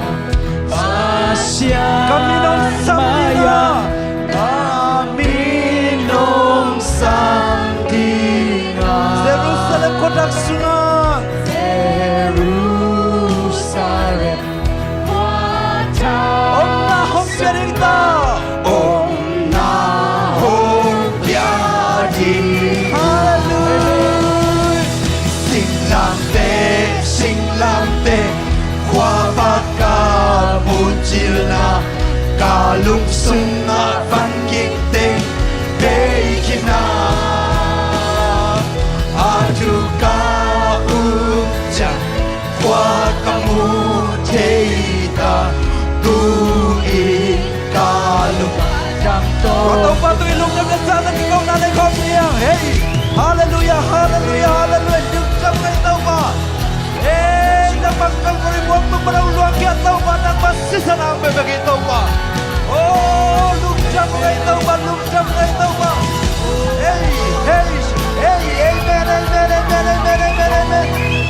Pasian, ka min hong sam ding a, ka min hong sam ding a. Jerusalem khuadak sungah, Jerusalem khuadak, omna hong pia ding ta, omna hong pia ding. Halleluiah. Singlamteh, singlamteh, khuavak ka muh cilna, ka lungsung a van gik teng bei khin a. A thu ka up ciang khua ka mu thei ta, tu-in ka lungah dam tawntung. Tua Topa tungah lungdam le sangna kikopna nei khawm ni hang. Hei. Halleluiah, halleluiah, halleluiah. Lungdam ngei Topa. Hei, nangmah Calvary muak tung pan hong luangkhia Topa, nangmah sisan hong pia bek hi Topa. Oh, lungdam ngei Topa, lungdam ngei Topa. Hei, hei, hei, amen, amen, amen, amen, amen, amen.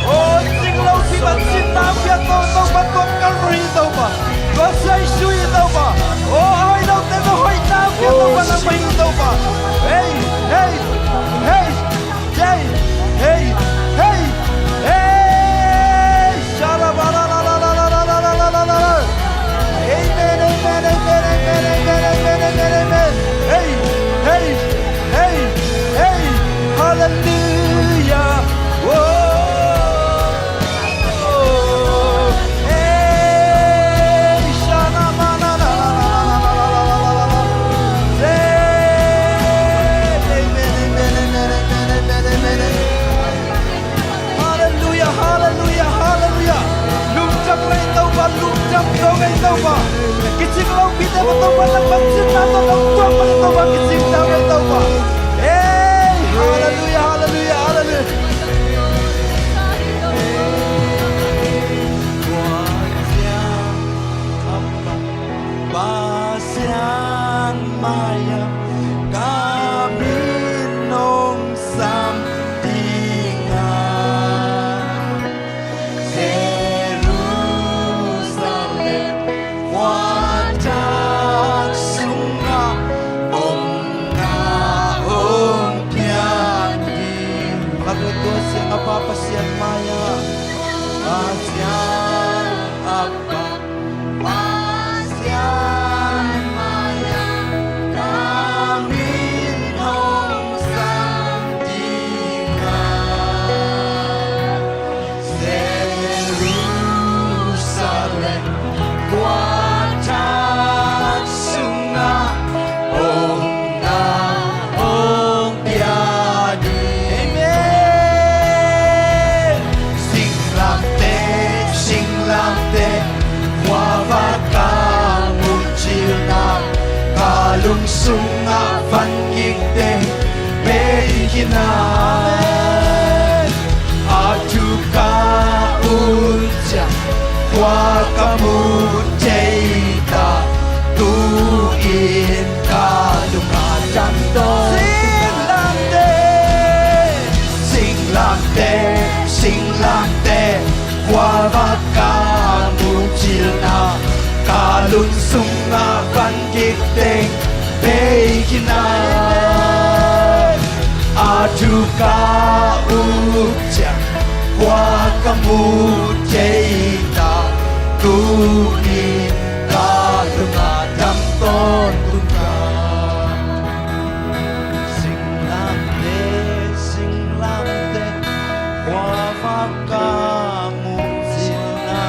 Oh, cing lo si ban sin na pia Topa, Topa Calvary Topa. Tua sia Jesu hi Topa. Oh, a hoih lo teng a hoihna pia Topa, nangmah hi Topa. Hei, hei, hei, hei, hei, hei, hei. Shalabala. Amen, amen, amen. Hei, hei, hei, hei. Halleluiah. Oh. Halleluiah, halleluiah, halleluiah. Lungdam ngei Topa, lungdam ngei Topa. Kicing lo pite pa Topa, nangmah sinna tawh lo tuak pa Topa, kicing ngei Topa. Hey, halleluiah, halleluiah, halleluiah. Pasian mai-ah ka min hong sam ding a, Jerusalem khuadak sungah omna hong piak ding. Ka tua tua siang a Pa Pasian mai-ah, Pasian a Pa, Pasian mai-ah ka min hong sam ding a, Jerusalem khuadak sungah omna hong pia ding. Amen. Singlamteh, singlamteh, khuavak ka muh cilna, ka lungsung a van gik teng bei khin a. Amen. A thu ka up ciang khua ka mu thei ta, tu-in ka lungah dam tawntung. Singlamteh, singlamteh, singlamteh, khuavak ka muh cilna, ka lungsung a van gik teng bei khin a. A thu ka up ciang khua ka mu thei ta, tuni ka lung a dam tawntung ta. Singlamteh, singlamteh, khua va ka mu cihna.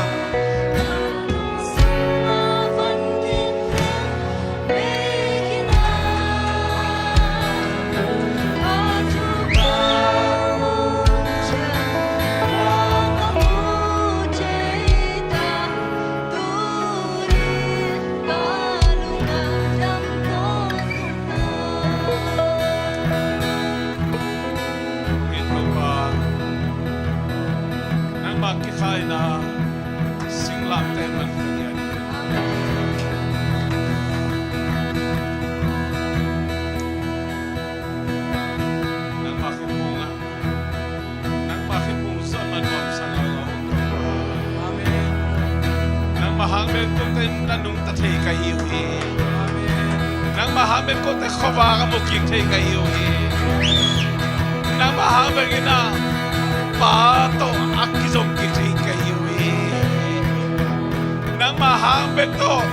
Nangmah kikhaina singlamteh man ka ngiat hi. Nangmah khempeuh ah, nangmah khempeuh zong na nuamsa lo lo. Amen. Nangmah hang bek tawh ka nungta thei ka hi uh hi. Nangmah hang bek tawh khuavak a mu kik thei ka hi uh hi. Nangmah hang bek in a Pa tawh a kizom kik thei ka hi uh hi. Nangmah hang bek tawh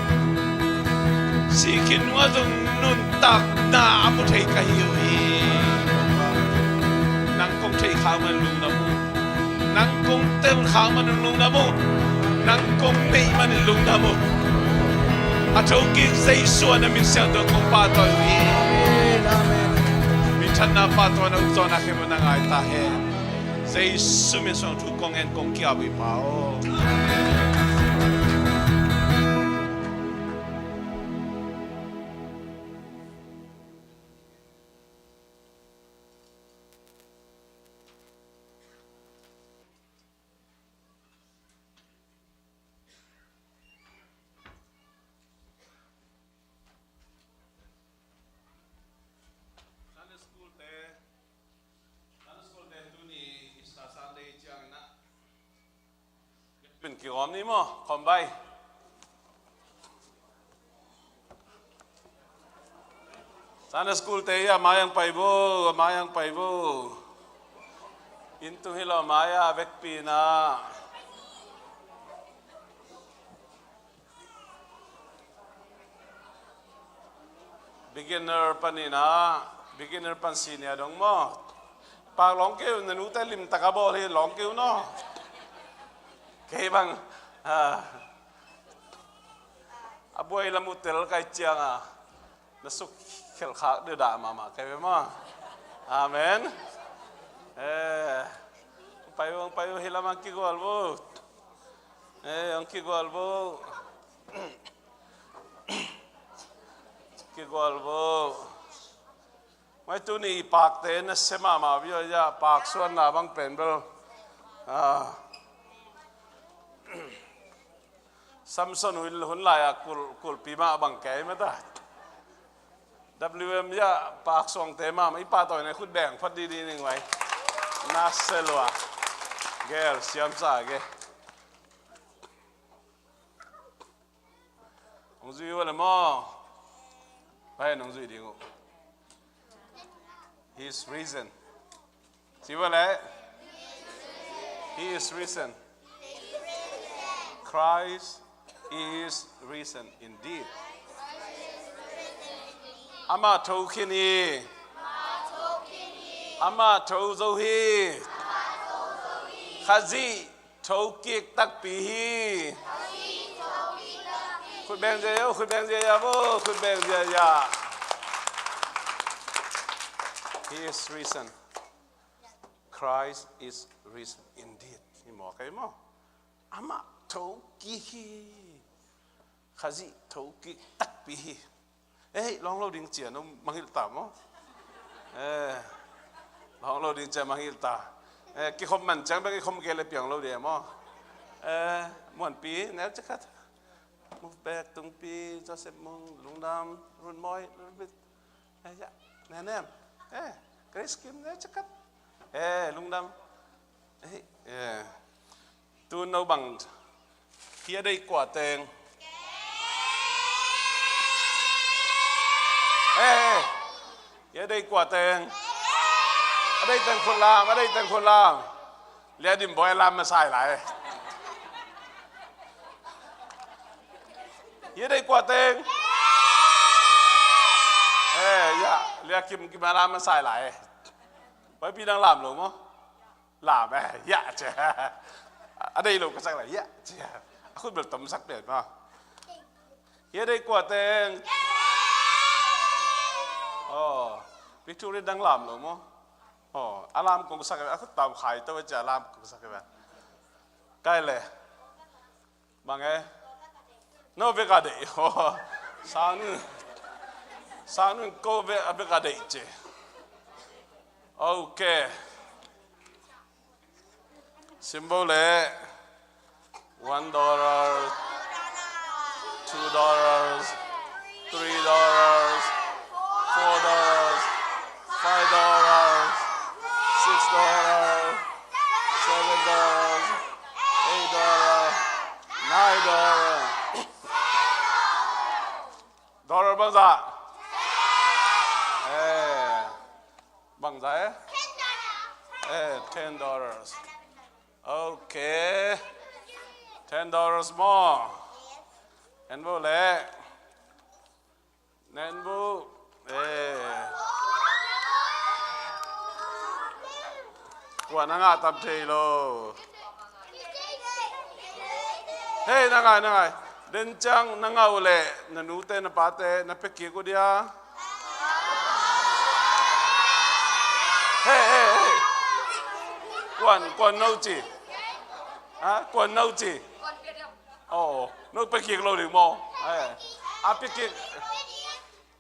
sih khin nung ah zong nuntakna a mu thei ka hi uh hi. Nang kong theih khak man lungdam uh. Nang kong tel khak man lungdam uh. Nang kong neih man lungdam uh. A thokik Jesu a na min siangtho kong pahtawi uh hi. Minthanna pahtawi na ukzawn a khem na ngai ta hen. Jesu min suang thu kong en kong ki-ap uh hi Pa aw. Sunday school te, Sunday school te tuni Easter Sunday ciangin ah min kigawm ni maw, khawm bai. Sunday school te hi a, mai ang pai vo, mai ang pai vo. Inn tung hi lo, mai a vekpi na. Beginner panin ah, beginner pan senior dong maw. Pak lawng kei uh, na nute limtak a bawl hi, lawng kei uh naw. Kei bang, ah, a buai lam uh tel kai ciang a, na suk khelkhak deuh dah mahmah kei ve maw. Amen. Eh, pai ung, pai ung, hi lam ang kigual vo. Eh, ang kigual vo. Kigual vo. Mai tuni i pakte na sia mahmah via, ya, pak suanna bang pen bel. Ah. Samson hun, hun lai a kul, kulpi mah bang kei mah ta. W M ya, pak suangte mahmah, i pahtawina khut beng phot didi ning vai. Na sia lua. Gel, siam sa ge. Hong zui uh le maw? Pai, hong zui ding uh. He is risen. Ci uh le. He is risen. Christ is risen indeed. Amah tho khin hi. Amah tho zo hi. Khazih thokik takpi hi. Khut beng zia, khut beng zia vo, khut beng zia. He is risen. Christ is risen indeed. Hi maw, kei maw? Amah thokik hi. Khazih thokik takpi hi. Eh, lawng lo ding ciang om mangngilh ta maw? Eh, lawng lo ding ciang mangngilh ta. Eh, kikhop man ciang bek kikhop kei le piang lo ding maw? Eh, Muanpi, neu ciakat. Move back, Tungpi, Joseph Mung, lungdam, Runmoi, little bit. Eh, ya, Nenem. Eh, Grace Kim, neu ciakat. Eh, lungdam. Eh, eh. Tu no bang. Hi a dei kua teng. Eh, eh. Hi a dei kua teng. Deih teng khut lam, a deih teng khut lam. Lia Dim Bawi a lam masa lai. Hi a deih kua teng. Eh, ya, Lia Kim Kim a lam masa lai. Bawi pi nang lam lo maw? Lam eh, ya, ci. A deih lo ka sak lai, ya, ci. A khut bel tom sak pen maw? Hi a deih kua teng. Oh, Victoria dang lam lo maw? Oh, a lam kong sak e, a khut tam khai to e, ci a lam kong sak e. Kai le. Bang e. No vek a deih. Oh, sang nun. Sang nun ko vek a, vek a deih ci. Okay. Sim vo le. One dollar, two dollars, three dollars, four dollars, five dollars, six dollars, seven dollars, eight dollars, nine dollars. Dollar bangzah? Eh, bangzah eh? Eh, ten dollars. Okay. Ten dollars maw. En vo le. Nen vo. Eh. Kua na ngah tam thei lo. Hei, na ngai, na ngai. Den ciang na ngah uh leh na nute na pate na pia kik uh dia. Hei, hei, hei. Kuan, kuan no ci. Ha? Kuan no ci. Oh, no pia kik lo ding maw. Eh. A pia kik.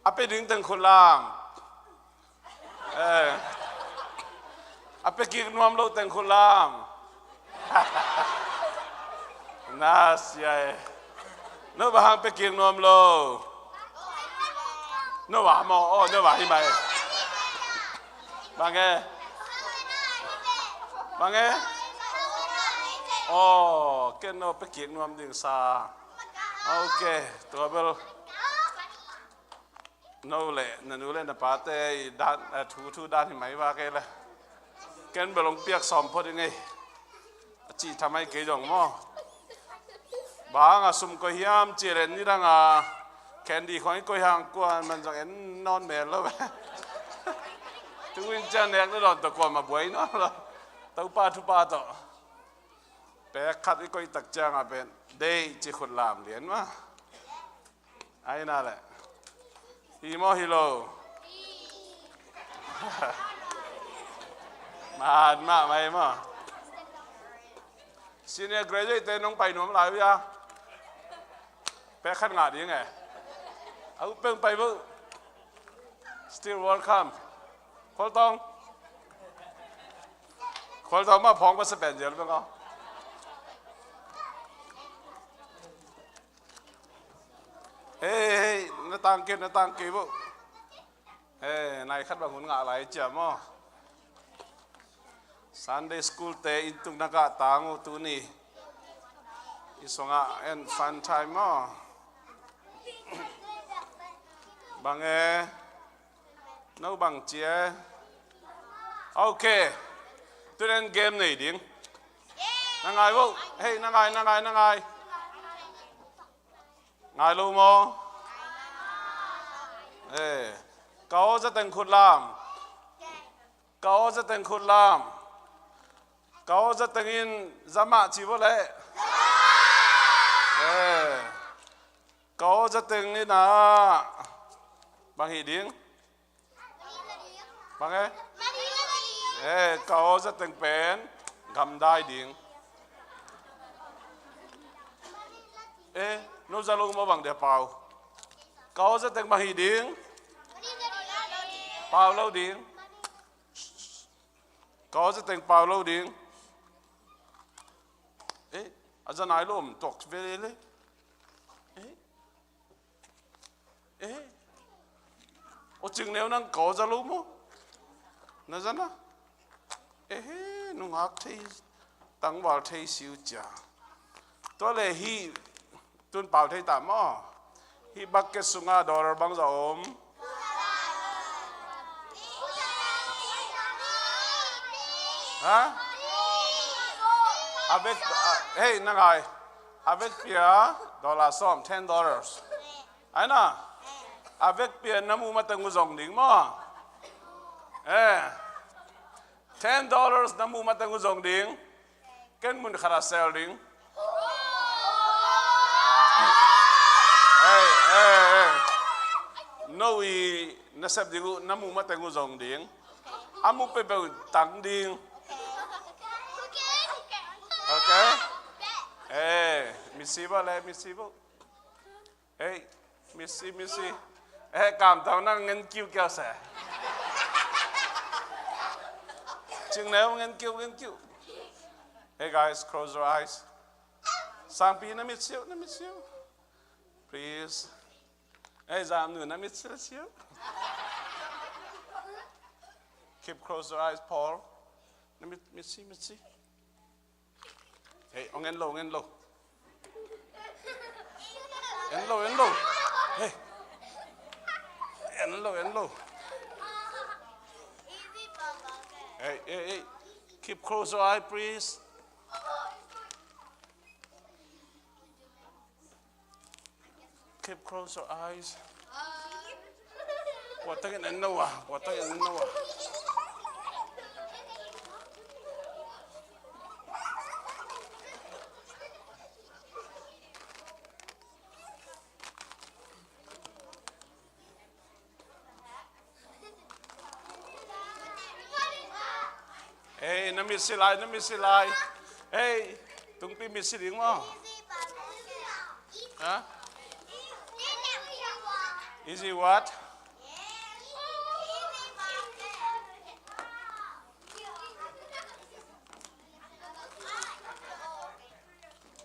A pia ding teng khut lam. Eh. A pia kik nuam lo teng khut lam. Na sia e. No bang hang pia kik nuam lo. No bang maw, oh, no bang hi mai. Bang e. Bang e. Oh, ken no pia kik nuam ding sa. Okay, tua bel. No le, na nu le na pate i dan, eh, thu, thu dan hi mai va kei le. Ken bel hong piak sawm phot i ngei. A cih tha mai kei zong maw. Bang a sum koi hiam ci le ni dang a. Candy khong i koi hang kuan man zong en nawn mel lo. Tu in ciang nek le dawn tawh kuamah buai nawn lo. Topa thupha tawh. Pek khat i koih tak ciang a pen. Deih ci khut lam lian mah. Ai na le. Hi maw hi lo. Man mah mai maw. Senior graduate te nong pai nuam lai uh ia. Pek khat ngah ding e. A u peng pai vo. Still welcome. Khual tawng. Khual tawng mah phawng masa pen zel peng aw. Hei, hei, na tang kei, na tang kei vo. Hei, nai khat bang hun ngah lai cia maw. Sunday school te inn tung na kah tang uh tuni. I sungah en fun time maw. Bang e. No bang cia. Okay. Tuden game nei ding. Na ngai vo. Hei, na ngai, na ngai, na ngai. Ngai lo maw? Eh. Ka aw za teng khut lam. Ka aw za teng khut lam. Ka aw za teng in za mah ci vo le. Eh. Ka aw za teng in a. Bang hi ding. Bang e? Eh, ka aw za teng pen gamdai ding. Eh, no za lo maw bang dia pau. Ka aw za teng bang hi ding. Pau lo ding. Ka aw za teng pau lo ding. Eh, a za nai lo om tok ve le. Eh. Eh. Aw cing neu nang ka aw za lo maw? Na za na? Eh, nungak thei, tangval thei siu cia. Tua le hi, tun pau thei ta maw? Hi bucket sunga dollar bang za om? Ha? A vekpi a, hei, na ngai. A vekpi a dollar sawm, ten dollars. Ai na. A vekpi a na muh mateng uh zong ding maw? Eh. Ten dollars na muh mateng uh zong ding. Ken mun khat ah sell ding. Hei, hei, hei. No i na sep ding uh, na muh mateng uh zong ding. A muh peuhpeuh tang ding. Okay? Eh, mitsi bawh le, mitsi bawh. Hei, mitsi, mitsi. Eh, kamtang nang ngen kiukiau se. Cing neu ngen kiu, ngen kiu. Hey guys, close your eyes. Sangpi, na mitsi uh, na mitsi uh. Please. Hey, Zamnu, na mitsi uh. Keep close your eyes, Paul. Na mit, mitsi, mitsi. Hey, ong en lo, ong en lo. En lo, en lo. Hey. En lo, en lo. Hey, hey, hey. Keep close your eye, please. Keep close your eyes. Kua takin en lo a, kua takin en lo a. Hey, na mitsi lai, na mitsi lai. Hey, tungpi mitsi ding maw? Huh? Easy what?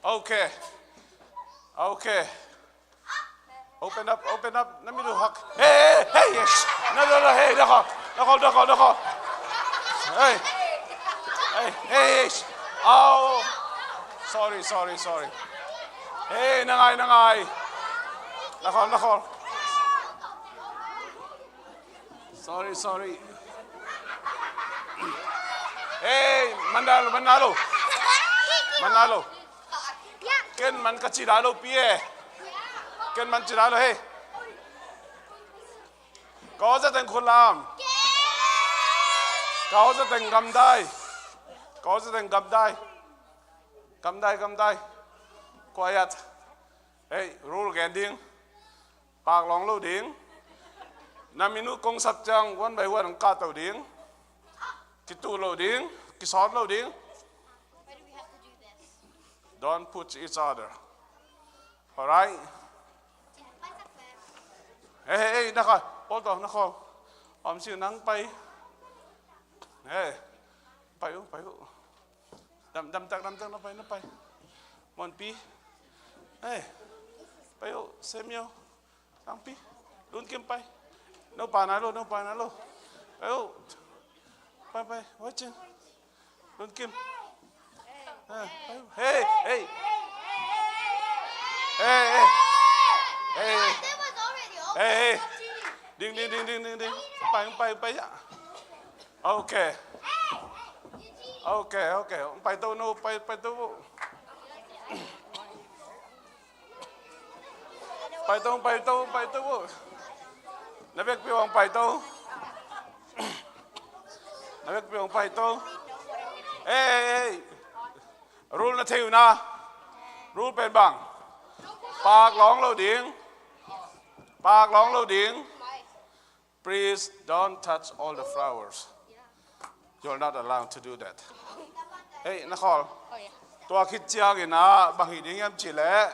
Okay. Okay. Open up, open up. Na mit uh hak. Hey, hey, hey, yes. Na, na, na, hey, na khol, na khol, na khol, na khol. Hey. Hey, hey, hey. Au. Sorry, sorry, sorry. Hey, na ngai, na ngai. Na khol, na khol. Sorry, sorry. Hey, man na lo, man na lo. Man na lo. Ken man ka ci da lo pi e. Ken man ci da lo, hey. Ka aw za teng khut lam. Ka aw za teng gamdai. Ka aw za teng gamdai. Gamdai, gamdai. Quiet. Hey, rule gen ding. Paak lawng lo ding. Na min uh kong sap ciang one by one hong kahto ding. Kituh lo ding. Kisawt lo ding. Don't push each other. Alright. Hey, hey, hey, na khol. Pawl tawh, na khol. Om siu nang pai. Hey. Pai uh, pai uh. Dam, dam tak, dam tak, na pai, na pai. Monpi. Hey. Pai uh, Samuel. Sangpi. Lun Kim pai. No pa na lo, no pa na lo. Pai uh. Pai, pai. Watching. Lun Kim. Ah, pai uh. Hey, hey. Hey, hey. Hey, hey. Hey, hey. Ding, ding, ding, ding, ding, ding. Pai, pai, pai ya. Okay. Okay, okay. Pai to no, pai, pai to. Pai to, pai to, pai to. Na vekpi hong pai to. Na vekpi hong pai to. Hey, hey, hey. Rule na thei uh na. Rule pen bang. Paak lawng lo ding. Paak lawng lo ding. Please don't touch all the flowers. You're not allowed to do that. Hey, na khol. Tua khit ciangin ah, bang hi ding hiam cih leh,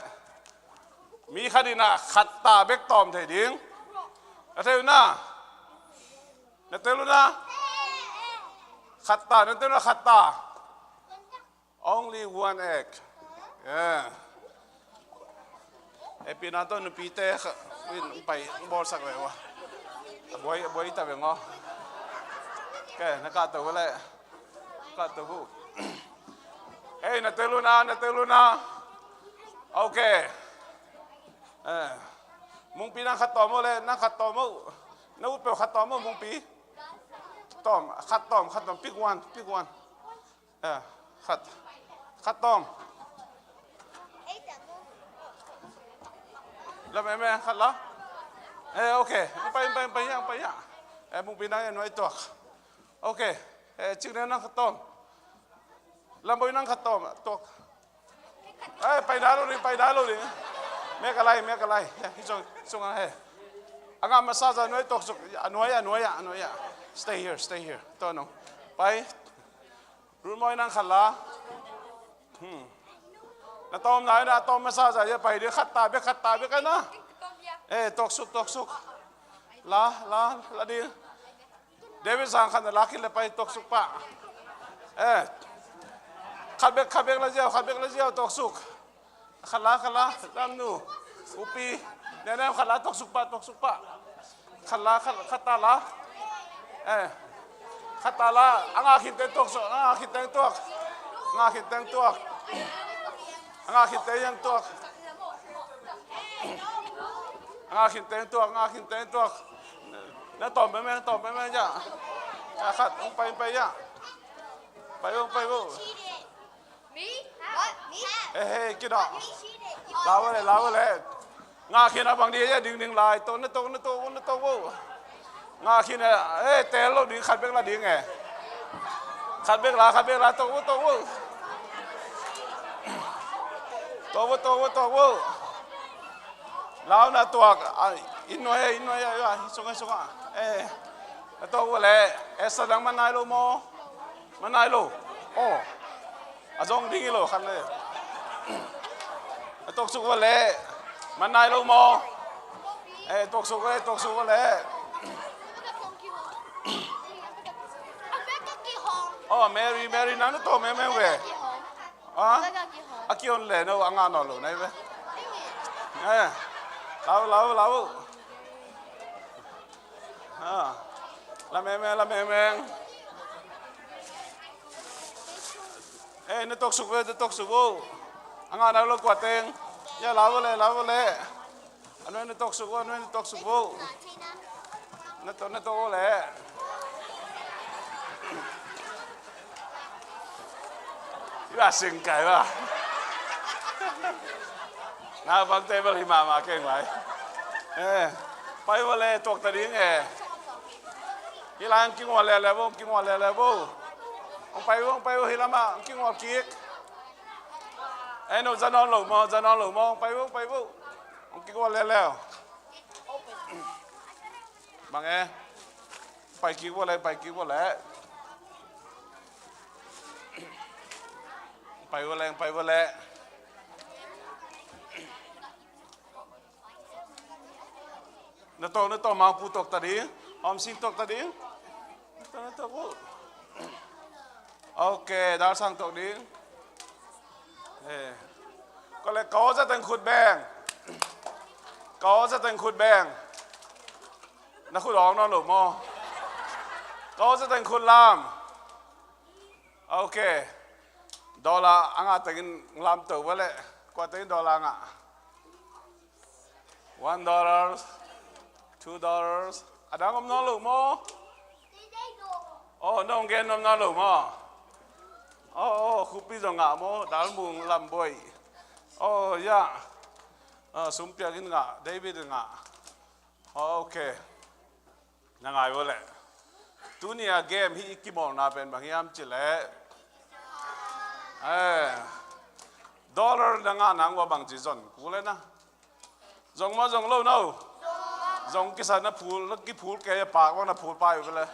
mi khat in ah khat ta bek tawm thei ding. Na thei uh na? Na tel uh na? Khat ta, na tel uh na, khat ta. Only one egg. Yeah. Epi na to nupite kha, win, pai, bawlsak ve wa. A buai, a buai ta ve ngo. Okay, na kahto le. Kahto bu. Hey, na tel uh na, na tel uh na. Okay. Eh. Mungpi nang khat tawm uh le, nang khat tawm uh. Na ut peuh khat tawm uh, Mungpi. Tawm, khat tawm, khat tawm. Pick one, pick one. Eh, khat. Khat tawm. Lam em eh, khat la. Eh, okay. Pai, pai, pai yang, pai yang. Eh, mungpi nang en wai tuak. Okay. Eh, cik ne nang khat tawm. Lam boi nang khat tawm. Tuak. Eh, pai na lo ding, pai na lo ding. Mek a lai, mek a lai. Ya, hi sung, sung a he. A ngah masa za nuai tuak suk. A nuai, a nuai, a nuai. Stay here, stay here. Tawh nong. Pai. Run mawi nang khat la. Hmm. Na tawm nai na tawm masa za ya pai ding khat ta bek khat ta bek a na. Eh, tuak suk, tuak suk. La, la, la ding. David sang khat na la khin le pai tuak suk pah. Eh. Khat bek, khat bek la ziau, khat bek la ziau tuak suk. Khat la, khat la, lam nu. Upi. Nene khat la tuak suk pah, tuak suk pah. Khat la, khat, khat ta la. Eh. Khat ta la. A ngah khin teng tuak suk, a ngah khin teng tuak. A ngah khin teng tuak. A ngah khin teng yang tuak. A ngah khin teng tuak, a ngah khin teng tuak. Na tawm pai meng, tawm pai meng ya. A khat, hong pai, hong pai ya. Pai vo, pai vo. Me? What? Me? Hey, hey, kidawh. La vo le, la vo le. Ngah khin a bang ding, ya ding ding lai. Tuak, na tuak, na tuak, na tuak vo. Ngah khin a, eh, tel lo ding, khat bek la ding eh. Khat bek la, khat bek la, tuak vo, tuak vo. Tuak vo, tuak vo, tuak vo. Lau na tuak, ah, inn nuai, inn nuai, ah, ah, sung, sung, ah. Eh, na tuak vo le, eh, sa dang man nai lo maw? Man nai lo. Oh. A zong ding hi lo khan le. A tuak suk vo le. Man nai lo maw? Eh, tuak suk vo le, tuak suk vo le. Oh, Mary, Mary, nang na tawm meng meng ve. Ah? A kihon le no, a ngah nawn lo nai ve. Eh. Lau, lau, lau. Ah. La meng meng, la meng meng. Eh, na tuak suk ve, na tuak suk vo. A ngah nai lo kua teng. Ya, lau vo le, lau vo le. A nuai na tuak suk vo, a nuai na tuak suk vo. Na tuak, na tuak vo le. Yu a sing kai va. Na bang table hi mama keng vai. Eh, pai vo le, tuak ta ding eh. Hi lai ang kingual le le vo, ang kingual le le vo. Ang pai vo, ang pai vo, hi lama ang kingual kik. Eh, no, za nawn lo maw, za nawn lo maw, ang pai vo, ang pai vo. Ang kingual le le. Bang eh. Pai kik vo le, pai kik vo le. Pai vo le, pai vo le. Na tuak, na tuak, Mangpu tuak ta ding. Hawm Sing tuak ta ding. Na tuak, na tuak, uh. Ok, Dal Sang tuak ding. Eh. Ko le, ko za teng khut beng. Ko za teng khut beng. Na khut awng nawn lo maw? Ko za teng khut lam. Ok. Dollar a ngah tengin lam to va le. Kua tengin dollar ngah? One dollars, two dollars. A dang om nawn lo maw? Oh, nong gen om nawn lo maw? Oh, oh, khupi zong ngah maw? Dal Mung, Lam Boi. Oh, ya. Ah, Sum Piak in ngah, David in ngah. Oh, ok. Na ngai vo le. Tuni a game hih i kimawlna pen bang hiam cih leh, eh, dollar na ngah nang ua bangci zon kul e na. Zong maw, zong lo no? Zong kisa na phul, na kiphul kei a pak bang na phul pai uh ve le.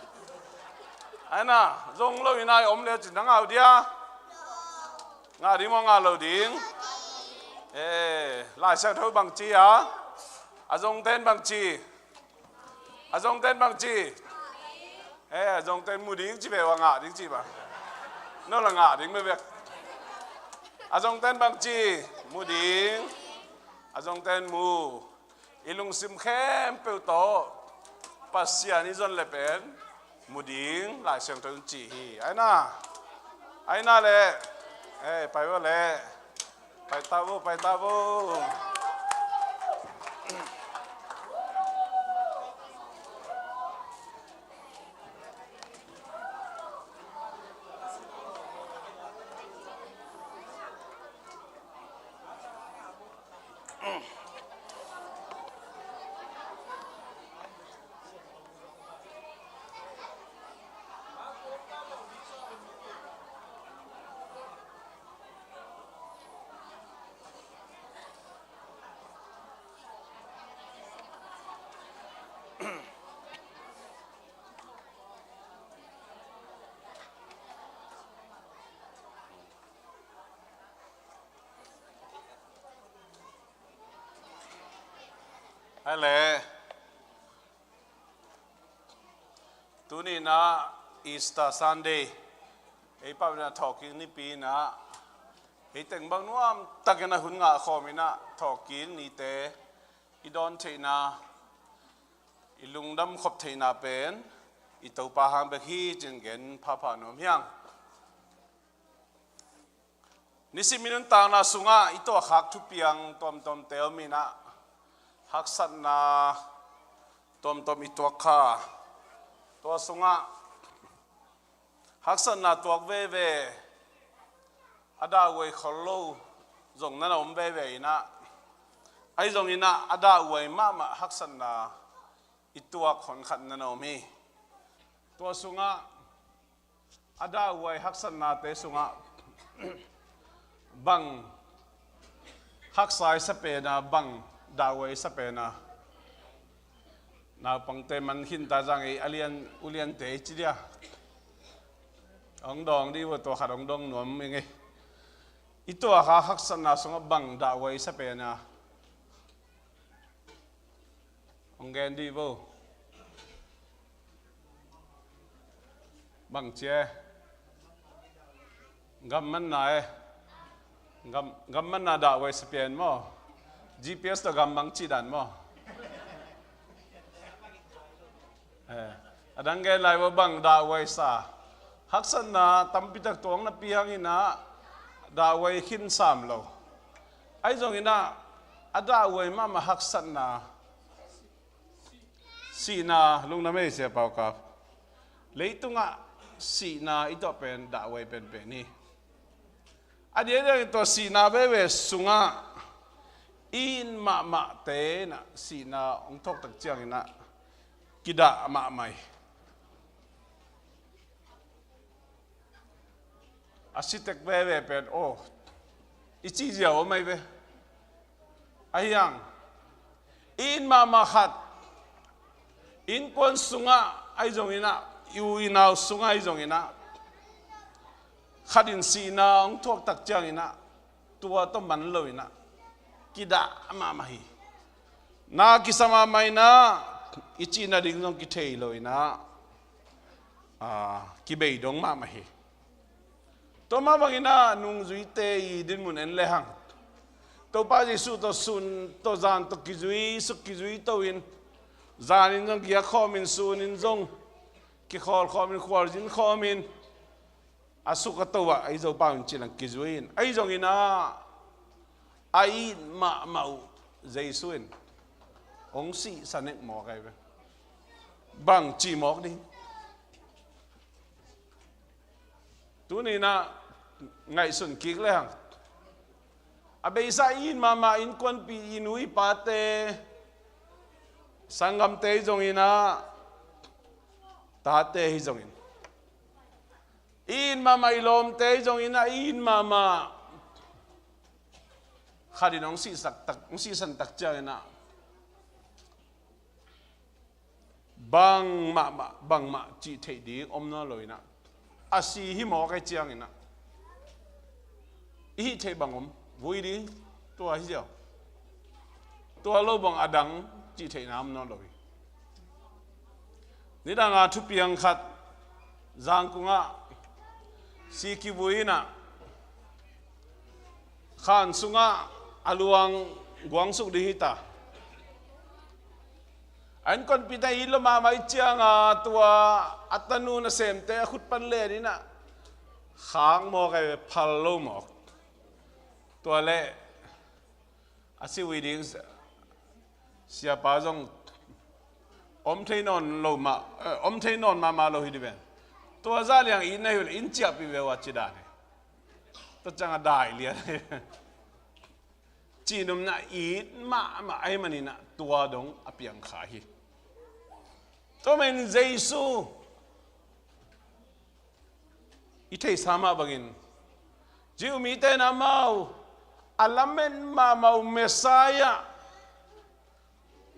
Ai na, zong lo in ai om le cin na ngah uh dia. Ngah ding maw, ngah lo ding? Eh, Lai Siangtho bangci a? A zong ten bangci. A zong ten bangci. Eh, a zong ten mu ding ci ve ua ngah ding ci ba. No la ngah ding me bek. A zong ten bangci. Mu ding. A zong ten mu. I lungsim khempeuh tawh Pasian i zon le pen mu ding Lai Siangtho in ci hi. Ai na. Ai na le. Eh, pai vo le. Pai ta vo, pai ta vo. Hei le, tuni in ah Easter Sunday, ei pau in ah thawhkik nipi in ah, hei teng bang nuam takin ah hun ngah khawm in ah thawhkik nite i dawn theihna, i lungdam khop theihna pen i Topa hang bek hi cin gen phapha nuam hi hang. Nisim i nuntakna sungah i tuahkhak thupiang tuamtuamte om in ah, haksatna tuamtuam i tuak kha. Tua sungah haksatna tuak veve, a dahhuai khol lo zong na om veve in ah, ahi zongin ah a dahhuai mahmah haksatna i tuak honkhat na om hi. Tua sungah a dahhuai haksatnate sungah bang haksa i sa pen a, bang dahhuai i sa pen a, naupangte man khin ta zang ei, a lian uliante i ci dia. Hong dawng dih uh a, tua khat hong dawng nuam ing ei. I tuahkhak haksatna sungah bang dahhuai i sa pen a, hong gen dih vo. Bang ci e? Gam manna e. Gam, gam manna dahhuai sa pen maw? G P S tawh gam bang cih dan maw? Eh, a dang gen lai vo, bang dahhuai sa. Haksatna tampi tak tuang napi hang in ah dahhuai khin sam lo. Ahi zongin ah a dahhuai mahmah haksatna, sihna, lungdam ei Sia Pau Kap. Leitungah sihna i tuah pen dahhuai penpen hi. A diakdiakin tua sihna veve sungah i it mahmahte in ah sihna hong thuak tak ciangin ah kidah mahmah hi. A si tek veve pen aw, i cih ziau om ahi ve. Ahi hang, i it mahmah khat, innkuan sungah ahi zongin ah, i u i nau sungah ahi zongin ah, khat in sihna hong thuak tak ciangin ah, tua tawh man lo in ah, kidah mahmah hi. Na kisa mahmah in ah, i cih nading zong kithei lo in ah, ah, kibei dong mahmah hi. Tua mah bangin ah nungzuite i dinmun en lehang, Topa Jesuh tawh sun tawh zan tawh kizui, suk kizui to in, zanin zong kiak khawmin, sunin zong kikhawl khawmin, khualzin khawmin, a suk a to ah, ei Zopau in ci leng kizui in, ahi zongin ah, a it mahmah uh Jesuh in hong sihsa nek mawk ahi ve. Bang cih mawk ding? Tuni in ah ngaihsun kik lehang, a beisa i it mahmah innkuanpih, i nu i pate, sanggamte hi zongin ah, tate hi zongin, i it mahmah i lawmte hi zongin ah, i it mahmah khat in hong sihsak tak, hong sihsan tak ciangin ah, bangmah, bangmah cih theih ding om nawn lo in ah, a si hi mawk ahih ciangin ah, i hih theih bang om, vui ding, tua hi ziau. Tua lo bang a dang cih theihna om nawn lo hi. Nidang a thupiang khat, Zangkung ah si kivui in ah, khan sungah a luang guangsuk ding hi ta. A innkuanpihte it lua mahmah ahih ciangin, tua a tanu nasemte a khut pan len in ah, khak mawk ahi ve, phal lo mawk. Tua leh a si uh hi ding, siapa zong om thei nawn lo mah, eh, om thei nawn mahmah lo hi ding ven. Tua zah liang it na hi uh leh in ciahpih ve uh a ci dan hi. Tua ciang a dai lian hi. Cihnopna it mahmah ahih manin ah tua dong a piang kha hi. Tua manin Jesuh i theihsa mah bangin, Jew mite in amau a lamet mahmah uh Messiah,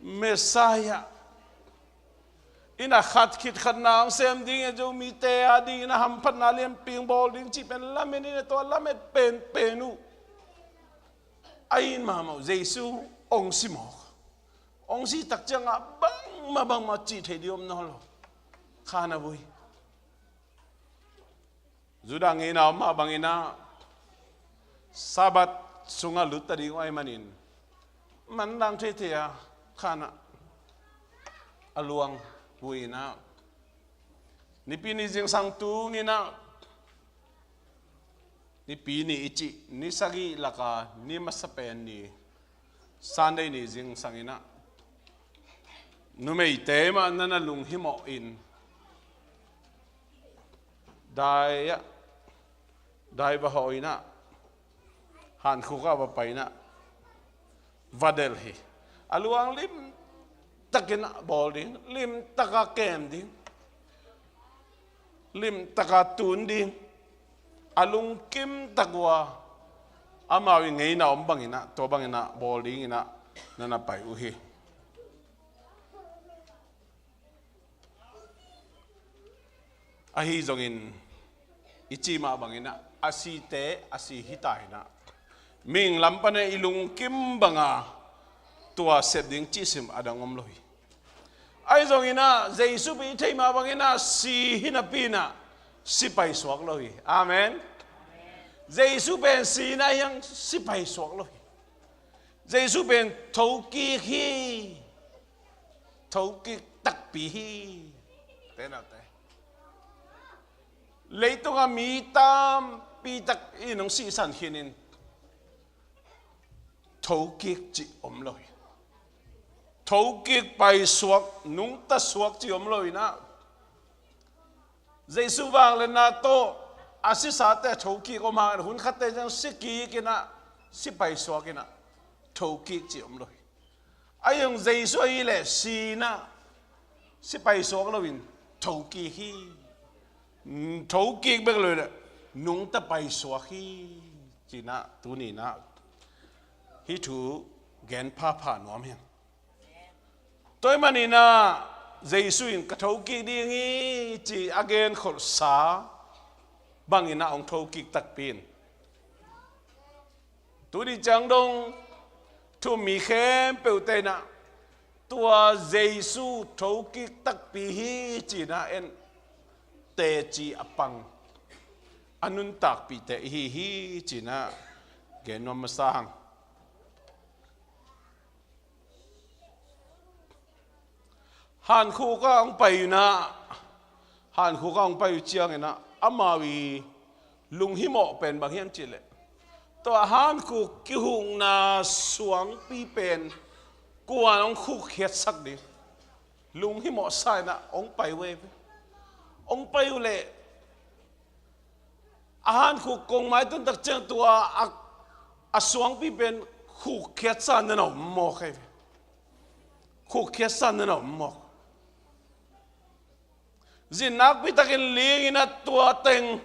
Messiah in a khat khit khat na hong sem ding a, Jew mite a dingin a hamphatna lianpi hong bawl ding cih pen lamet in a, tua lamet penpen uh a it mahmah uh Jesuh hong si mawk. Hong sih tak ciangah bangmah bangmah cih theih ding om nawn lo. Kha na vui. Judah ngeina om mah bangin ah Sabbath sungah lut ta ding uh ahih manin manlang theithei a, kha na a luang vui in ah Nipi ni zingsang tung in ah, Nipi ni i cih ni sagih laka ni masa pen ni, Sunday ni zingsang in ah numeite mah na na lunghimawh in dai ah, dai va hawh in ah, hankhuk ah va pai in ah va delh hi. A luang limtakin ah bawl ding, limtaka kem ding, limtaka tun ding, a lungkim tak uh a, amau i ngeina om bangin ah, tua bangin ah bawl dingin ah na na pai uh hi. Ahi zongin i cih mah bangin ah a site a si hi ta in ah, mihing lam panin i lungkim banga tua sep ding cih sim a dang om lo hi. Ahi zongin ah Jesu pen i theih mah bangin ah si hi napi in ah si paisuak lo hi. Amen. Jesu pen si in ah hiang si paisuak lo hi. Jesu pen thokik hi. Thokik takpi hi. Te naute, leitungah mi tampi tak in hong sihsan khinin thokik cih om lo hi. Thokik paisuak, nungta suak cih om lo in ah, Jesu vangliatna tawh a sisate thokik om hangin hun khatte ciang si kik in ah, si paisuak in ah, thokik cih om lo hi. Ahi zong Jesu ahih leh si in ah si paisuak loin thokik hi. Thokik bek lo leh nungta paisuak hi, ci in ah tuni in ah hih thu gen phapha nuam hi. Tua ahih manin ah Jesu in ka thokik ding hi ci a genkholhsa bangin ah hong thokik takpi in, tuni ciang dong thu-um mi khempeuhte in ah tua Jesu thokik takpi hi ci in ah en, teci a pang, a nuntakpihte i hi hi ci in ah gen nuam masa hang. Hankhuk ah hong pai uh in ah, hankhuk ah hong pai uh ciangin ah amau i lunghimawh pen bang hiam cih leh, tua hankhuk kihukna suangpi pen kua'n hong khukkhiatsak ding lunghimawh sa in ah hong pai uh hi. Hong pai uh leh a hankhuk kong maitun tak ciang tua a, a suangpi pen khukkhiatsa na na om mawk hi. Khukkhiatsa na na om mawk. Zin nakpi takin ling in ah tua teng,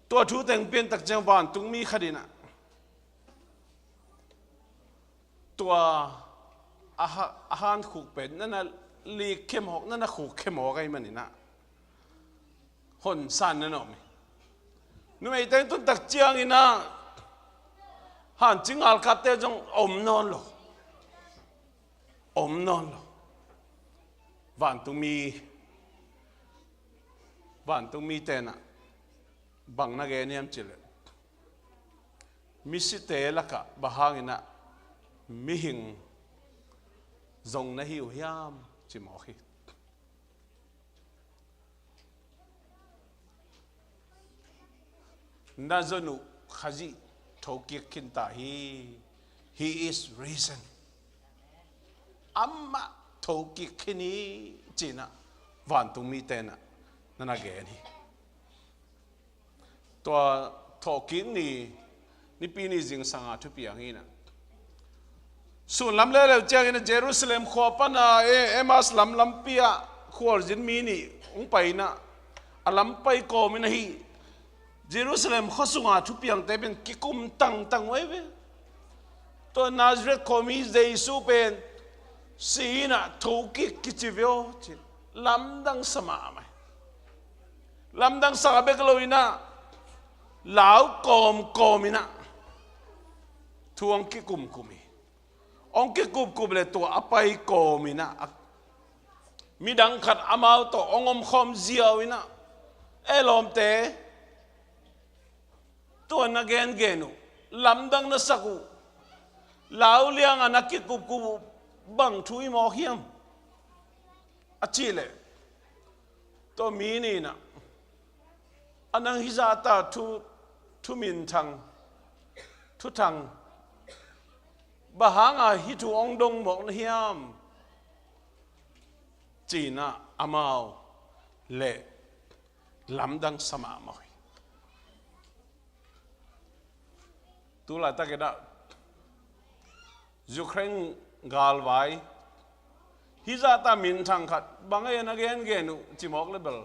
tua thu teng pian tak ciang vantungmi khat in ah tua a ha-, a hankhuk pen na na likkhia mawk, na na khukkhia mawk ahih manin ah honsa in na na om hi. Numeite tun tak ciangin ah hancing ngalkapte zong om nawn lo. Om nawn lo. Vantungmi, vantungmite in ah bang na gen hiam cih leh, misite lakah bang hangin ah mihing zong na hi uh hiam, ci mawk hi. Na zon uh Khazih thokik khin ta hi. He is risen. Amah thokik khin hi, ci in ah vantungmite in ah na na gen hi. Tua thawhkik ni, Nipi ni zingsang a thupiang hi in ah, sun lam leuleu ciangin ah Jerusalem khua pan a, e, Emmaus lam lampi ah khualzin mi nih hong pai in ah, a lam pai kawmin ahi, Jerusalem khua sunga thupiangte pen kikum tangtang uh ahi ve. Tua Nazareth khuami Jesu pen si in ah thokik kici ve aw, ci-in lamdang sa mahmah hi. Lamdang sa bek lo in ah, lau kawmkawm in ah thu hong kikumkum hi. hong kikupkup le tua a pai kawm in ah, midang khat amau tawh hong omkhawm ziau in ah, e lawmte, tua na gengen uh, lamdang na sak uh, lau liang a na kikupkup uh, bang thu i mawk hiam? A cih leh, tua mi nih in ah, a nang hih zahta thu, thu minthang, thuthang, bang hanga hih thu hong dong mawk na hiam? Ci-in ah amau leh lamdang sa mahmah uh hi. Tu laitak in ah Ukraine galvai, hih zahta minthang khat, bang e na gengen uh, ci mawk le bel,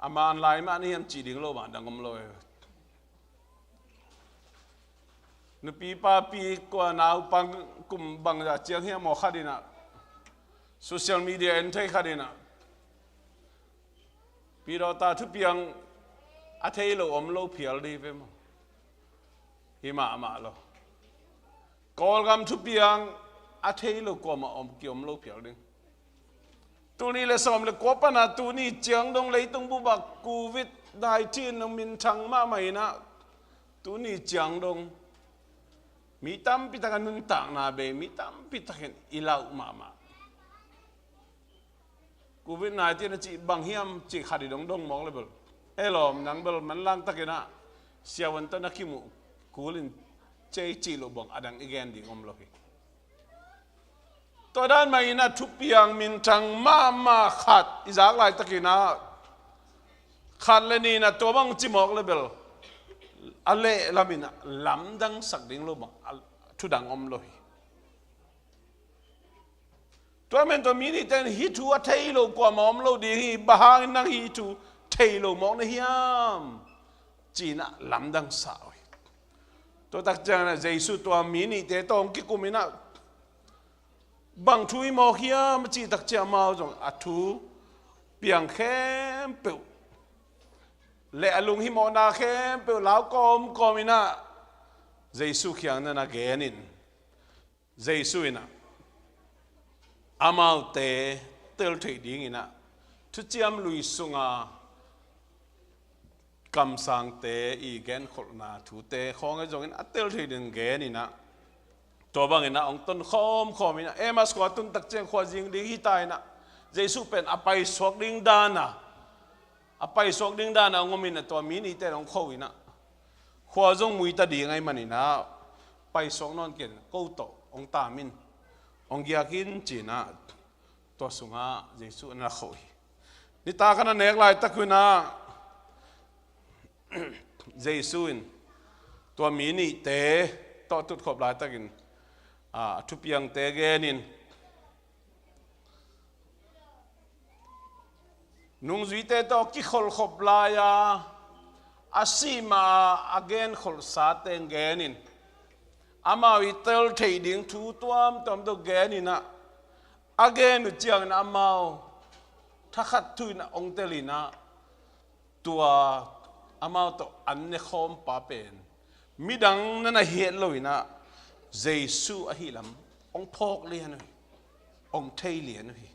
a man lai mah na hiam cih ding lo mah dang om lo e. Nupi papi kua naupang kum bangzah ciang hiam maw khat in ah, social media en thei khat in ah, Pidawta thupiang a thei lo om lo phial ding hi ve maw? Hi mahmah lo. Kawlgam thupiang a thei lo kuamah om, ki-om lo phial ding. Tul nih le sawm le kua pan a tuni ciang dong leitung bup ah covid nineteen minthang mahmah in ah, tuni ciang dong mi tampi tak a nuntakna bei, mi tampi takin i lauh mahmah. Covid nineteen a cih bang hiam cih khat i dong dong mawk le bel, e lawm, nang bel manlang takin ah siavuan tawh na kimuh kul in cei cih loh bang a dang i gen ding om lo hi. Tua dan mah in ah thupiang minthang mahmah khat i zak laitakin ah, khat le nih in ah tua bang ci mawk le bel, a lehlam in ah lamdang sak ding lo bang a thu dang om lo hi. Tua men tua mi nihte in hih thu a thei lo kuamah om lo ding hi, bang hangin nang hih thu thei lo mawk na hiam? Ci-in ah lamdang sa uh hi. Tua tak ciangin ah Jesu tua mi nihte tawh hong kikum in ah, bang thu i mawk hiam a cih tak ciang amau zong a thupiang khempeuh le a lunghimawhna khempeuh lau kawmkawm in ah Jesu kiang na na gen in, Jesu in ah amaute tel theih dingin ah Thuciam Lui sunga kamsangte i genkholhna thute khawng ahi zongin a tel theih dingin gen in ah, tua bangin ah hong ton khawmkhawm in ah, Emmaus khua tun tak ciang khuazing ding hi ta in ah, Jesu pen a paisuak ding dan a, a paisuak ding dan a hong om in ah, tua mi nihte in hong kho in ah, khua zong mui ta ding ahih manin ah, paisuak nawn kei in, ko tawh hong tam in, hong giak in ci-in ah, tua sungah Jesu na kho hi. Nitak a na nek laitak un ah, Jesu in tua mi nihte tawh tutkhop laitakin, a, a thupiangte gen in, nungzuite tawh kikholhkhop lai-a, a sih ma-a a genkholhsate gen in, amau i tel theih ding thu tuamtuam tawh gen in ah, a gen uh ciangin amau thakhat thu in ah hong tel in ah, tua amau tawh an ne khawmpa pen midang na na hiat lo in ah, Jesu ahih lam hong phawk lian uh hi, hong thei lian uh hi.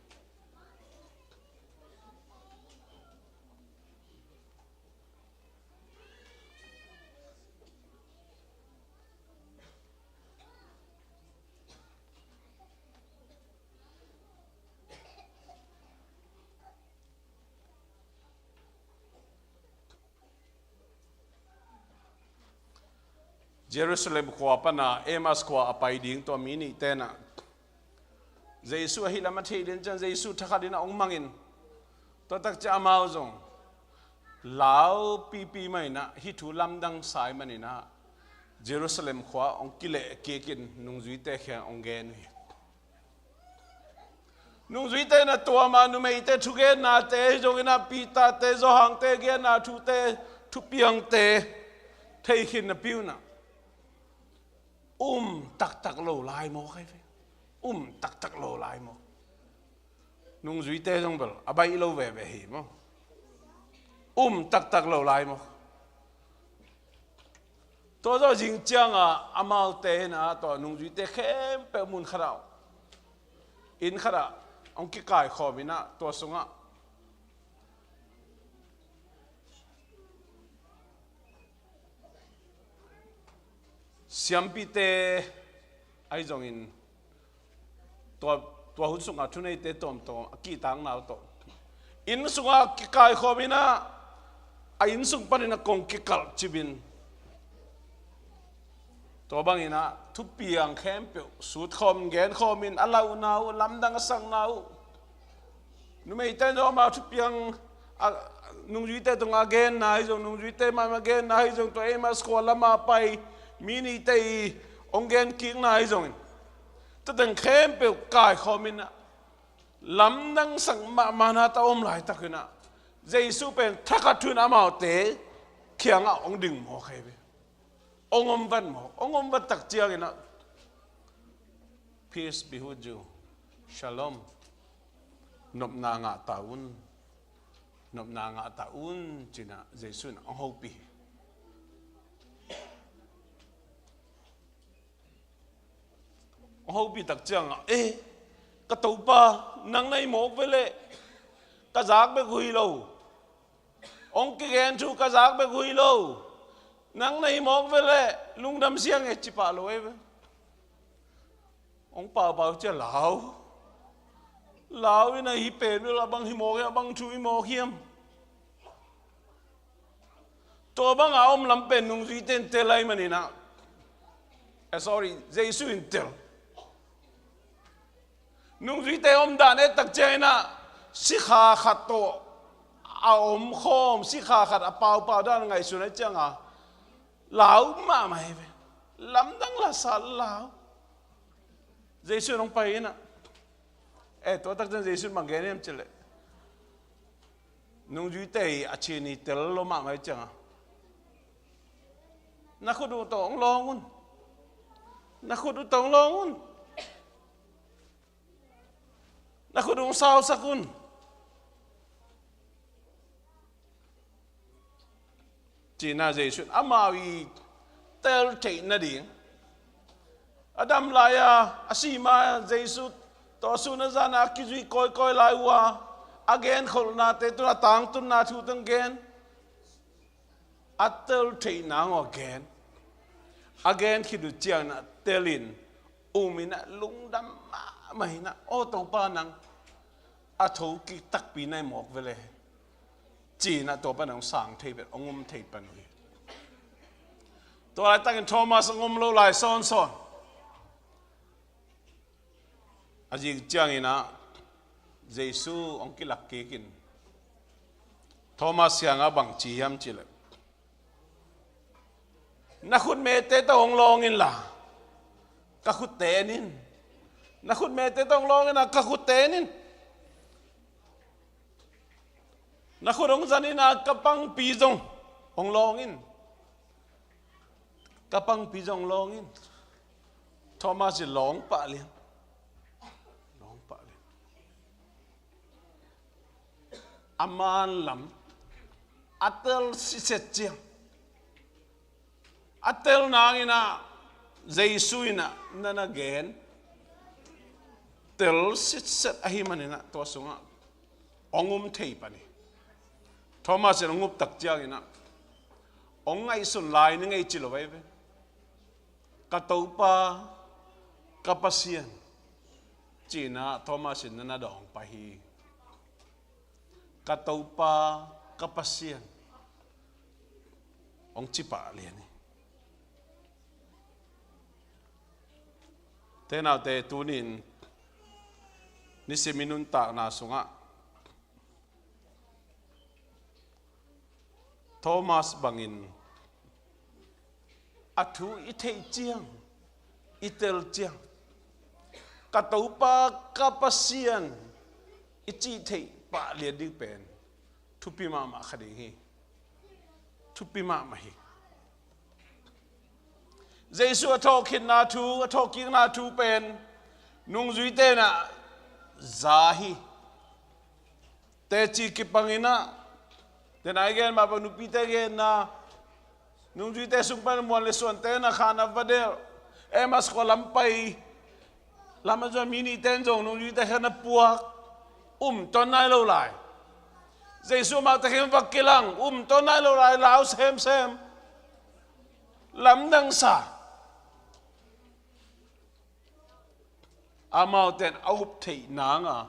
Jerusalem khua pana Emmaus khua a pai ding tua mi nihte in ah, Jesu ahih lam a theih lian ciang Jesu thakhat in ah hong mang in, tua tak ciang amau zong lau pipi mah in ah, hih thu lamdang sa ahih manin ah, Jerusalem khua hong kileh kik in nungzuite kiang hong gen uh hi. Nungzuite in ah tua ma numeite thugennate, hi zongin ah Peter-te, Johan-te genna thute, thupiangte thei khin napi un ah, um taktak lo lai mawk ahi ve. Um taktak lo lai mawk. Nungzuite zong bel a baih lo veve hi maw. Um taktak lo lai mawk. Tua zawh zing ciangah amaute in ah tua nungzuite khempeuh mun khatah, inn khatah hong kikaikhawm in ah tua sungah siampite ahi zongin tua, tua hun sungah thuneite tuamtuam a kihtakna uh tawh inn sungah kikaikhawm in ah a inn sung panin a kong kikalh cip in tua bangin ah thupiang khempeuh sutkhawm genkhawm in a lauhna uh, lamdang a sakna uh, numeite in zong amau thupiang a, nungzuite tungah a genna ahi zong, nungzuite mahmah genna ahi zong, tua Emmaus khua lamah pai mi nihte i hong genkikna ahi zongin tua teng khempeuh kaikhawm in ah lamdang sak mahmahna tawh a om laitakin ah Jesu pen thakhat thu in amaute kiangah hong ding mawk hi ve. Hong om vat mawk, hong om vat tak ciangin ah, "Peace be with you. Shalom. Nopna ngah ta un. Nopna ngah ta un," ci-in ah Jesu in hong hopih hi. Hong hopih tak ciangah, "Eh, ka Topa, nang na hi mawk ve leh, ka zak bek uh hi lo. Hong kigen thu ka zak bek uh hi lo. Nang na hi mawk ve leh lungdam siang e," ci pah lo hi ve. Hong paupau ciang lau. Lau in ah, "Hih pen bel a bang hi mawk hiam, a bang thu hi mawk hiam?" Tua banga om lam pen nungzuite in tel ahih manin ah, eh, sorry, Jesu in tel. Nungzuite omdan et tak ciangin ah sikha khat tawh a omkhawm, sikha khat a paupau dan ngaihsun ahih ciangah lau mahmah hi ve. Lamdang la sa lau. Jesu in hong pai in ah, eh, tua tak ciang Jesu in bang gen hiam cih leh, nungzuite i a chin i tel lo mahmah ahih ciangah, "Na khut uh tawh hong lawng un. Na khut uh tawh hong lawng un. Na khut uh hong sausak un," ci-in ah Jesu in amau i tel theih nading, a dam lai-a, a si ma Jesu tawh sun a zan a kizuih kawikawi lai uh a, a genkholhnate tungah, a tangtunna thu teng gen, a tel theih nang uh a gen, a gen khit uh ciangin ah tel in, um in ah lungdam mahmah in ah, "Aw Topa, nang a thokik takpi na hi mawk ve leh," ci-in ah tua pan hong sang thei pen, hong um thei pan uh hi. Tua laitakin Thomas hong om loh lai sawnsawn. A zing ciangin ah Jesu hong kilak kik in Thomas kiangah bang ci hiam cih leh, "Na khutmete tawh hong lawng inla, ka khutte en in. Na khutmete tawh hong lawng inla, ka khutte en in. Na khut hong zan in ah, ka pangpi zong hong lawng in. Ka pangpi zong hong lawng in." Thomas in lawng pah lian. Lawng pah lian. A man lam a tel sitset ciang, a tel nang in ah Jesu in ah na na gen tel sitset ahih manin ah tua sungah hong um thei pan hi. Thomas in hong up tak ciangin ah hong ngaihsun lai ning ei ci lo ahi ve. "Ka Topa, ka Pasian," ci-in ah Thomas in na na dawng pah hi. "Ka Topa, ka Pasian," hong ci pah lian hi. Te naute, tuni-in nisim i nuntakna sungah Thomas bangin a thu i theih ciang, i tel ciang, "Ka Topa, ka Pasian," i cih theih pah lian ding pen thupi mahmah kha ding hi. Thupi mahmah hi. Jesu a thawhkikna thu, a thawhkikna thu pen nungzuite in ah za hi. Teci kipangin ah, tena i gen mah bang, nupite genna, Nungzuite sung pan muan le suante na khan a va delh. Emmaus khua lam pai lam a zuan mi nihte in zong nungzuite khan a puak. Um tawn nai lo lai. Jesu amau te khin va kilang, um tawn nai lo lai, lau semsem. Lamdang sa. Amaute in a up theih nanga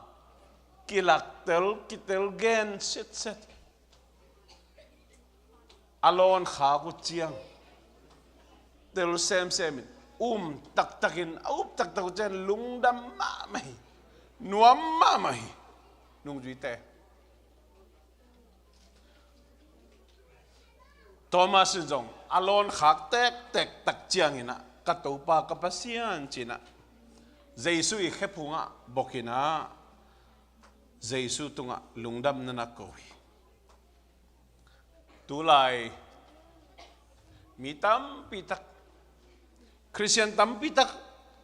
kilaktel, kitel gen sitset. A lawn khak uh ciang tel semsem in, um taktakin, a up taktak uh ciang lungdam mahmah hi, nuam mahmah hi. Nungzuite, Thomas in zong a lawn khak tektek tak ciangin ah, "Ka Topa, ka Pasian," ci-in ah Jesu i khephungah bokin ah, Jesu tungah lungdamna na ko hi. Tulai mi tampi tak, Khristian tampi tak,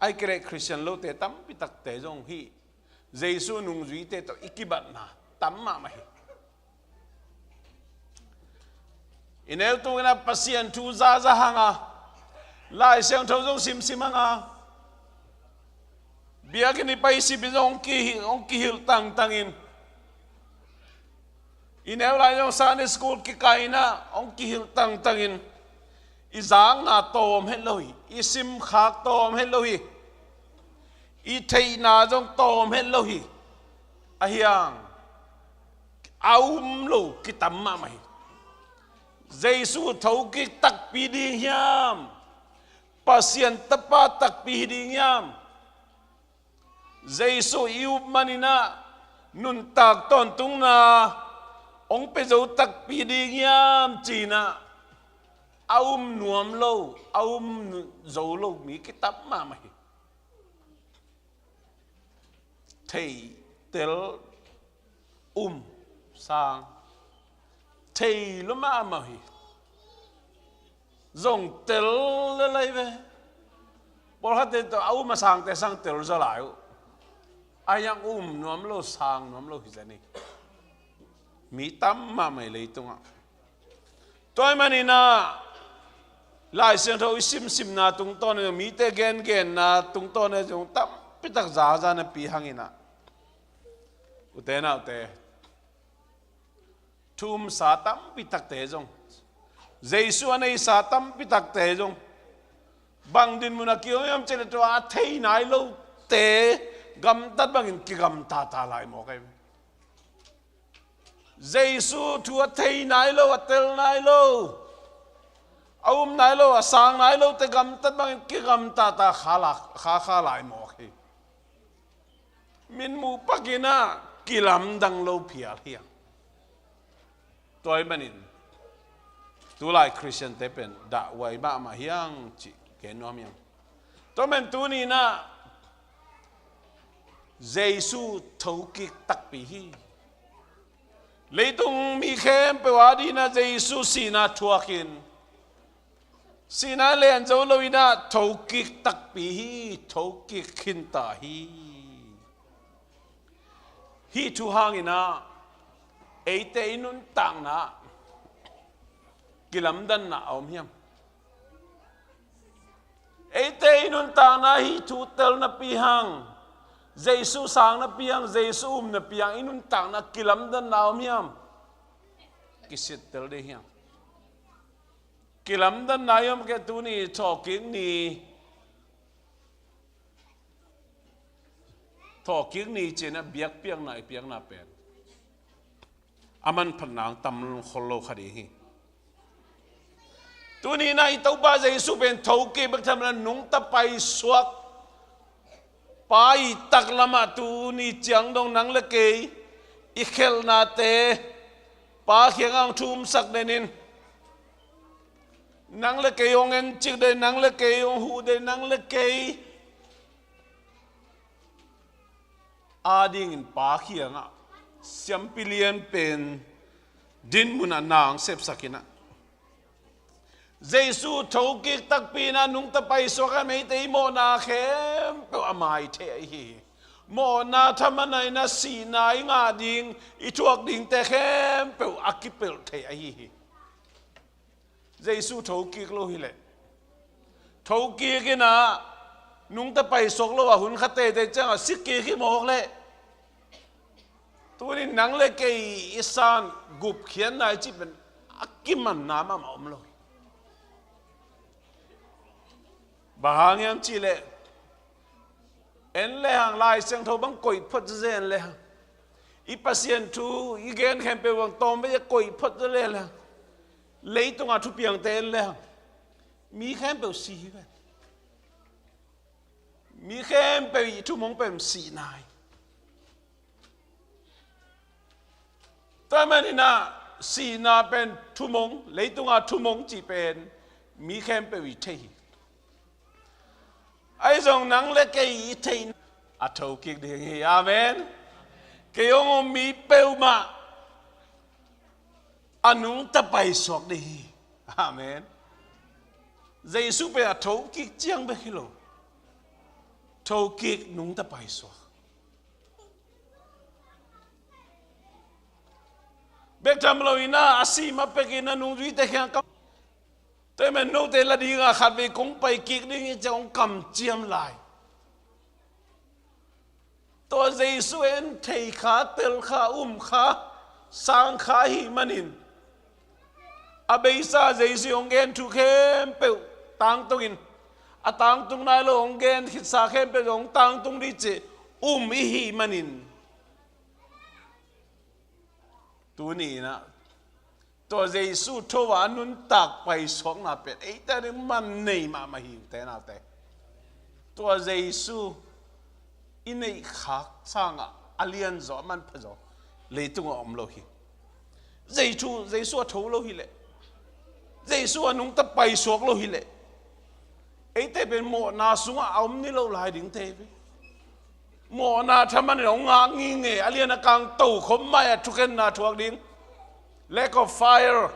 ahih kei leh Khristian lote tampi takte zong hih Jesu nungzuite tawh i kibatna tam mahmah hi. I neu tungin ah Pasian thu zaza hanga, Lai Siangtho zong simsim hanga, biakinn i pai sipin zong hong kihi-, hong kihilh tangtangin, i neu lai zong Sunday school kikaina hong kihilh tangtangin, i zakna tawm het lo hi, i simkhak tawm het lo hi, i theihna zong tawm het lo hi. Ahi hang a um lo kitam mahmah hi. Jesu thokik takpi ding hiam? Pasian Tapa takpi hi ding hiam? Jesu i up manin ah nuntak tawntungna hong pia zo takpi ding hiam ci-in ah, a um nuam lo, a um zo lo mi kitam mahmah hi. Thei, tel, um, sang, thei lua mahmah hi. Zong tel lel lai ve. Pawlkhatte tawh a um a sangte sang tel zaw lai uh. Ahi hang um nuam lo, sang nuam lo hi zen hi. Mi tam mahmah hi leitungah. Tua ahih manin ah Lai Siangtho i simsimna tungtawn in, mite gengenna tungtawn in zong tampi tak zaza napi hangin ah, ute naute, thu umsa tampi takte zong, Jesu a neisa tampi takte zong, bang dinmun ah ki-om hiam cih leh tua a thei nai lote gamtat bangin kigamtata lai mawk ahi. Jesu thu a thei nai lo, a tel nai lo, a um nai lo, a sang nai lote gamtat bangin kigamtata kha la, kha kha lai mawk hi. Min muh pakin ah kilamdang lo phial hi hang. Tua ahih manin tulai Khristiante pen dahhuai mahmah hi hang cih gen nuam hi hang. Tua ahih manin tuni-in ah Jesu thokik takpi hi. Leitung mi khempeuh adingin ah Jesu sihna thuakin, sihna len zo loin ah thokik takpi hi, thokik khinta hi. Hih thu hangin ah eite i nuntakna kilamdanna a om hiam? Eite i nuntakna hih thu tel napi hang, Jesu sang napi hang, Jesu um napi hang i nuntakna kilamdanna a om hiam? Kisittel ding hi hang. Kilamdanna i om kei, tuni thawhkik ni, thawhkik ni ci-in ah biakpiakna i piakna pen a manphatna hong tam khol lo kha ding hi. Tuni-in ah i Topa Jesu pen thokik bek tham lo, nungta paisuak, Pa i taklamah tuni ciang dong nang le kei i khelhnate Pa kiangah hong thumsak den in, nang le kei hong encik den, nang le kei hong huh den, nang le kei adingin Pa kiangah siampi lian pen dinmun ah na hong sepsak in ah, Jesu thokik takpi in ah nungta paisuak a, eite i mawhna khempeuh a mai thei ahi hi. Mawhna thaman ah in ah sihna i ngah ding, i thuak dingte khempeuh a kipelh thei ahi hi. Jesu thokik lo hileh, thokik inah nungta paisuak lo a hun kha teitei ciangah si kik hi mawk leh, tuni nang le kei i san gupkhiatna i cih pen a kimanna mahmah om lo hi. Bang hang hiam cihleh, en lehang Lai Siangtho bang koih phot zezen lehang, i Pasian thu i gen khempeuh bang tawm vei a koih phot zezen lehang, leitunga thupiangte en lehang, mi khempeuh si hi ven. Mi khempeuh i thumong pen sihna hi. Tua maninah sihna pen thumong, leitunga thumong cih pen mi khempeuh i thei hi. Ahi zong nang le kei i theih a thokik ding hi. Amen. Kei hong om mi peuhmah a nungta paisuak ding hi. Amen. Jesu pen a thokik ciang bek hi lo. Thokik nungta paisuak. Bek tham lo inah a si ma pekin a nungzuite kiang kam. Tua ahih manin note la dinga khatvei kong pai kik ding hi ci-a hong kamciam lai. Tua Jesu en thei kha, tel kha, um kha, sang kha ahih manin, a beisa Jesu hong gen thu khempeuh tangtungin, a tangtung nai lo hong gen khitsa khempeuh hong tangtung ding cih um i hih manin, tuni inah tua Jesu tho a nuntak paisuakna pen eite ding man nei mahmah hi, ute naute. Tua Jesu i neihkhak sangah a lianzaw, a manphazaw leitungah om lo hi. Jesu, Jesu a tho lo hileh, Jesu a nungta paisuak lo hileh, eite pen mawhna sungah a om ni lo lai dingte hi ve. Mawhna thaman in hong ngak ngingei, a lian a kang tokhom mai-ah thukhenna thuak ding, lake of fire,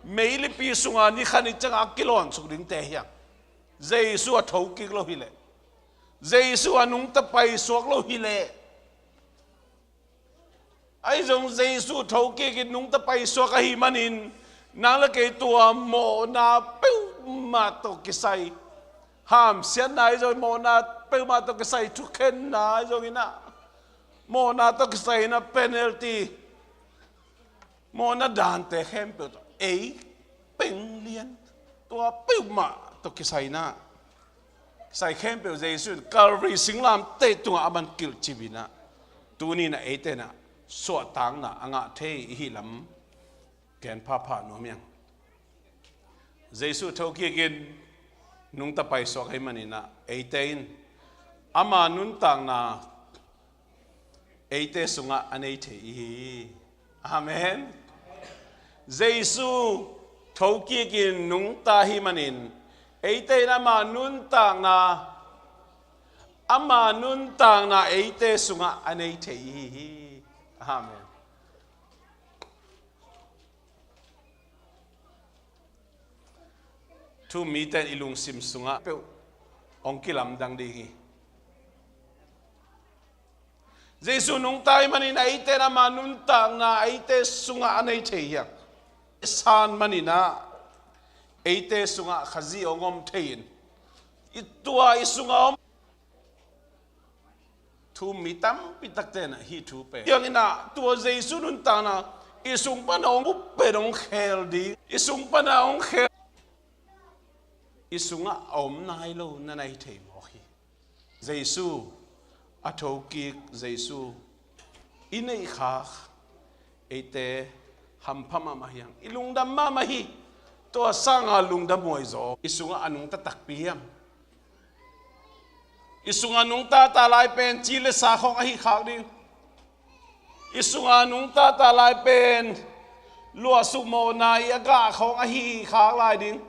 meilipi sunga ni khat ni ciangah a kilawnsuk dingte hi hang. Jesu a thokik lo hileh, Jesu a nungta paisuak lo hileh, ahi zong Jesu thokik in nungta paisuak ahih manin, nang le kei tua mawhna peuhmah tawh kisai, hamsiatna ahi zong, mawhna peuhmah tawh kisai thukhenna ahi zong inah, mawhna tawh kisai inah penalty, mawhna dante khempeuh tawh ei peng lian, tua peuhmah tawh kisai inah, kisai khempeuh Jesu in Calvary singlamteh tungah a man kilhcip inah, tuni inah eite inah suahtakna a ngah thei i hih lam gen phapha nuam hi hang. Jesu thokik in nungta paisuak ahih maninah eite in ama nuntakna eite sungah a nei thei i hi hi. Amen. Jesu thokik in nungta ahih manin eite in ama nuntakna, ama nuntakna eite sungah a nei thei i hi hi. Amen. Thu-um mite in i lungsim sungah peuh hong kilamdang ding hi. Jesu nungta ahih manin eite in ama nuntakna eite sungah a nei thei hi hang. I san maninah eite sungah Khazih hong om thei in, i tua i sungah om thu-um mi tampi takte inah hih thu pen, ciang inah tua Jesu nuntakna i sung panah hong up pen hong khel ding, i sung panah hong khel, i sungah a om nai lo na na hi thei mawk hi. Jesu a thokik, Jesu i neihkhak eite hampha mahmah hi hang. I lungdam mahmah hi. Tua sanga lungdam huai zaw. I sungah a nungta takpi hiam? I sungah nungta ta lai pen ci le sa khawng ahi khak ding. I sungah nungta ta lai pen luahsuk mawhna i a gah khawng ahi khak lai ding.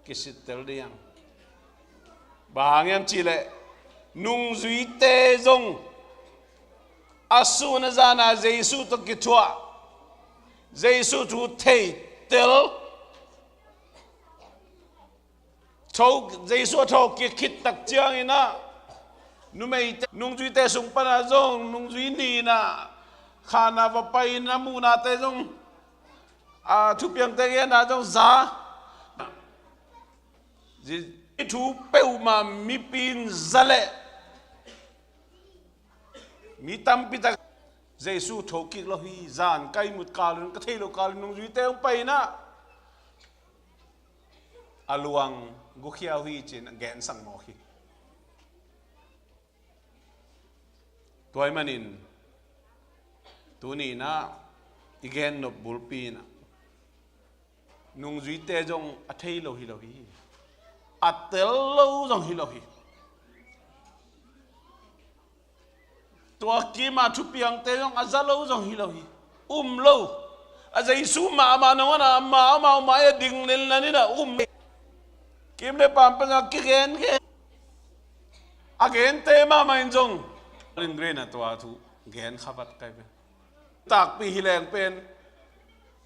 Kisittel ding. Bang hang hiam cihleh nungzuite zong a sun a zana Jesu tawh kithuah, Jesu thu theitel, tho, Jesu a thawhkik khit tak ciangin ah numeite, nungzuite sung panah zong nungzui ni-in ah khan ah va pai-in a muhnate zong, a thupiangte genna zong za, I thu peuhmah mipi in za leh mi tampi tak Jesu thokik lo hi. Zan ka ihmut kal in, ka thei lo kal in nungzuite hong pai in ah a luang gukhia uh hi ci-in a gensak mawk hi. Tua ahih manin tuni in ah i gennop bulpi in ah nungzuite zong a thei lo hi lo hi. A tel lo zong hi lo hi. Tua kim a thupiangte zong a za lo zong hi lo hi. Um lo. A Jesu mahmah nangawn ah amau amau mai-ah ding lenlan in ah um. Kim le paam peuh a kigen gen, a gente mahmah in zong ringrin a tua thu gen kha vat kai ve. Takpi hi leng pen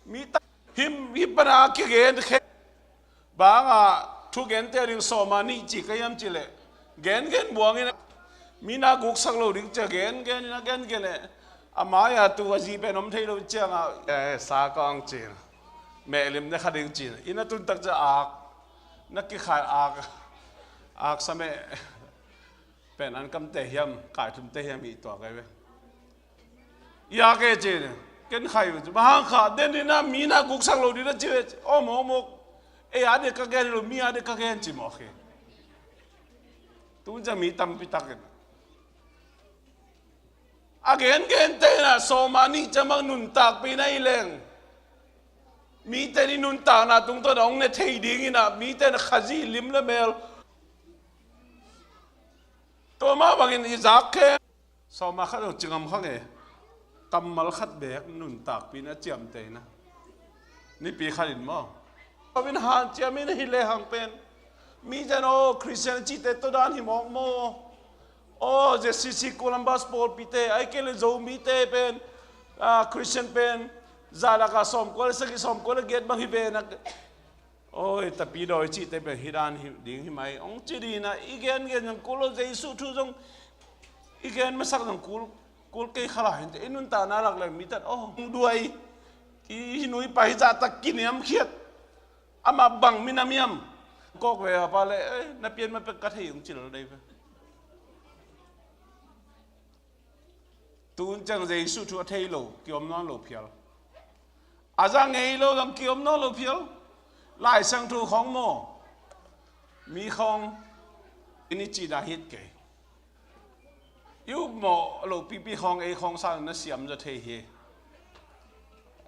mi tak him hi pan a kigen khe. Bang a thu gente a ding sawm a nih ci ka hiam ci leh gen gen buang in ah mi na guksak lo ding ci a gen gen in ah gen gen leh a mai-ah tu a zi pen om thei lo ciang ah, eh, sa ka ong ci in ah meh lim ne kha ding ci in ah inn a tun tak ciang ak na kikhai ak, ak sa meh pen an kamte hiam, kaithumte hiam hi tua kai ve. Ia ke ci, ken khai ve. Bang hang kha den in ah mi na guksak lo ding na ci ve. Om om om. Ei a ding ka gen lo, mi a ding ka gen ci mawk hi. Tun ciang mi tampi tak in a gen gente in ah sawm a nih ciang bang nuntakpi na hi leng mite in i nuntakna tungtawn a hong ne thei ding in ah mite in ah Khazih lim le mel tua mah bangin i zak khem. Sawm a khat zong ci ngam kha nge. Kammal khat beek nuntakpi in a ciamteh in ah nipi khat in maw, tua in hanciam in ah hi lehang pen mite in aw Christian cihte tawh dan hi mawk maw? Aw ZCC Columbus pawlpite, ahih kei leh Zomite pen, ah, Christian pen za lak ah sawmkua le sagih, sawmkua le giat bang hi ve na. Oi, tapidawi cihte pen hi dan hi ding hi mai hong ci ding in ah i gen gen zong kul lo, Jesu thu zong i gen masak zong kul, kul kei kha lai hi inteh. I nuntakna lak leng mite in aw hong duai, i hi nui pa hi zahtak kiniamkhiat, amah bang minam hiam? Kawk ve a pa leh, eh, na pian ma pek ka thei hong ci lo dei ve. Tun ciang Jesu thu a thei lo, kiom nawn lo phial. A za ngei lo zong kiom nawn lo phial. Lai Siangtho khawng maw, mi khawng in i cih dah hi kei. I upmawh loh pipi khawng ei khawng sang na siam zaw thei hi.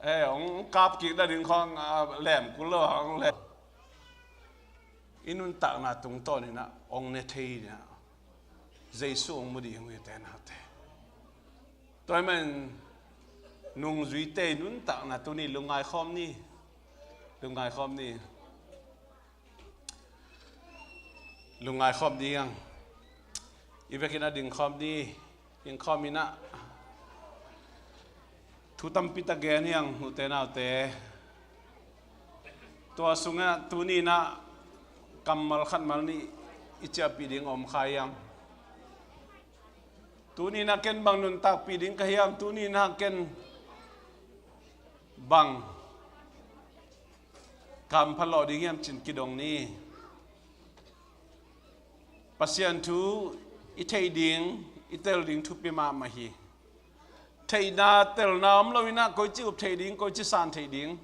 Eh, hong kap kik dah ding khawng, ah, lem kul lo hong lem. I nuntakna tungtawn in ah hong ne thei in ah Jesu hong mu ding hi te naute. Tua ahih manin nungzuite i nuntakna tuni lungngai khawm ni. Lungngai khawm ni. Lungngai khawm ding. I vekin a ding khawm ni. Ding khawm in ah thu tampi tak gen hi hang, ute naute. Tua sungah tuni in ah kammal khat mal nih i ciahpih ding om kha hiam? Tuni in ah ken bang nuntakpih ding ka hiam? Tuni in ah ken bang ka hampha lawh ding hiam ci-in kidong ni. Pasian thu i theih ding, i tel ding thupi mahmah hi. Theihna telna om lo in ah koici up theih ding, koici san theih ding?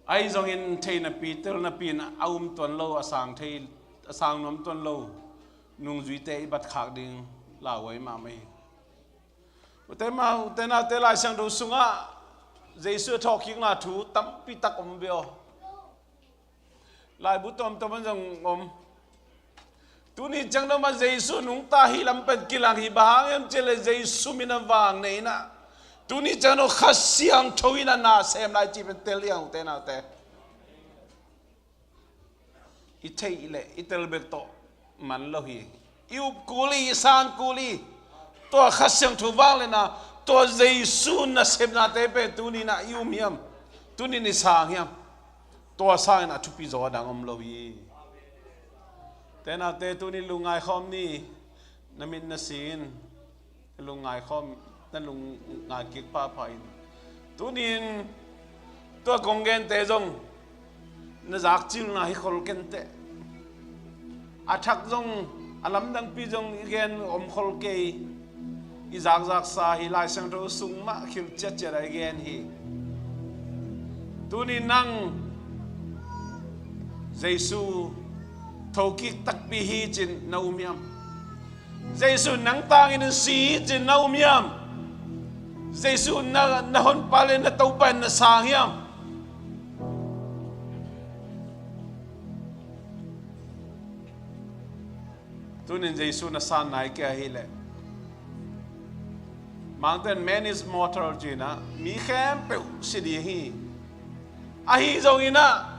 Ahi zongin theihnapi telnapi in a um tuan lo, a sang thei, a sang nuam tuan lo nungzuite i bat khak ding lauhuai mahmah hi. Ute ma, ute naute, Lai Siangtho sungah Jesu a thawhkikna thu tampi tak om ve aw. Laibu tuamtuam ah zong om. Tuni ciang dong mah Jesu nungta hi lam pen kilang hi. Bang hang hiam cih leh Jesu min a vang nei in ah tuni ciang dong Kha Siangtho in ah na sem lai cih pen tel hi hang, ute naute. I theih leh i tel bek tawh man lo hi. I up kul hi, i san kul hi. Tua Kha Siangtho vangliatna, tua Jesu nasepnate pen tuni in ah i um hiam? Tuni in i sang hiam? Tua sangin a thupi zaw a dang om lo hi. Ute naute, tuni lungngai khawm ni. Na mit na si in. Na lungngai khawm, na lungngai kik phapha in. Tuni in tua kong gente zong Na zakcilna hi khol kenteh. A thak zong, a lamdangpi zong i gen om khol kei. I zakzaksa hi Lai Siangtho sung mah khil ciatciat a i gen hi. Tuni nang Jesu thokik takpi hi cin na um hiam? Jesu nang tangin si hi cin na um hiam? Jesu na, na honpa le na Topa in na sang hiam? Tunin Jesu na san nai kei ahileh, Mangten, "Man is mortal," ci-in ah, mi khempeuh si ding hi. Ahi zongin ah,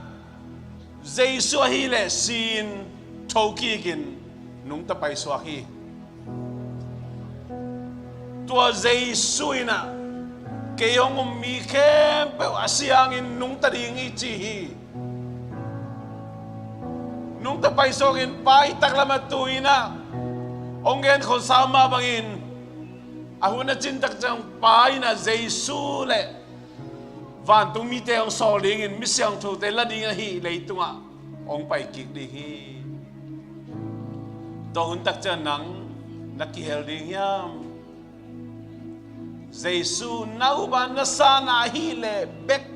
Jesu ahileh si-in, thokikin nungta paisuak hi. Tua Jesu in ah, "Kei hong um mi khempeuh a si hangin nungta ding hi," ci hi. Nungta paisuakin Pa i taklam ah tu-in ah, hong gen khol sa mah bangin, a hun a cin tak ciang Pa in ah Jesu le vantung mite hong sawl dingin, mi siangthote la ding ahih leitungah hong pai kik ding hi. Tua hun tak ciang nang na kihel ding hiam? Jesu na up a na san ahileh bek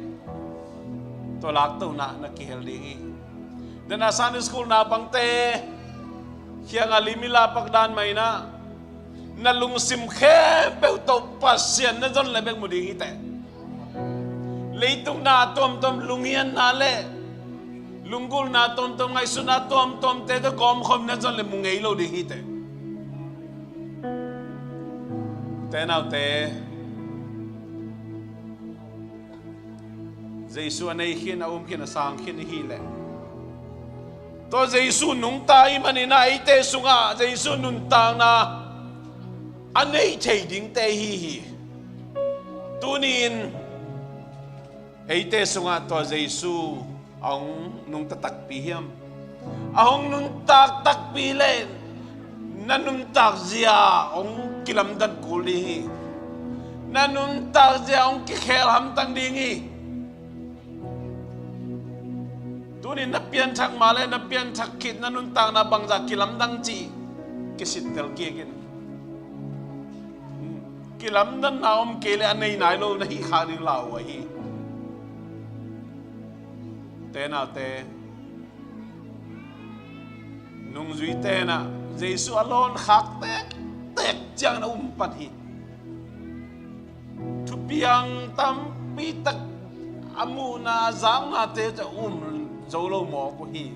tua laktona na kihel ding hi. Dena Sunday school naupangte kiangah limit la pak dan mah in ah, na lungsim khempeuh tawh Pasian na zon leh bek mu ding hi teh. Leitung na tuamtuam, lunghianna le lunggulhna tuamtuam, ngaihsutna tuamtuamte tawh kawmkhawm na zon leh mu ngei lo ding hi teh. Te naute, Jesu a nei khin, a um khin, a sang khin i hih leh, tua Jesu nungta i hih manin ah eite sungah Jesu nuntakna a nei thei dingte i hi hi. Tuni-in eite sungah tua Jesu a hong nungta takpi hiam? A hong nuntak takpi leh na nuntak zia hong kilamdan kul ding hi. Na nuntak zia hong kikhel hamtang ding hi. Tuni-in na pianthak mah leh na pianthak khit na nuntakna bangzah kilamdang cih kisittel kik in. Kilamdanna om kei leh a nei nai lo na hih khak ding lauhuai hi. Te naute, nungzuite in ah Jesu a lawn khak tektek ciangin a um pan hi. Thupiang tampi tak, a muhna, a zaknate tawh a um zo lo mawk uh hi.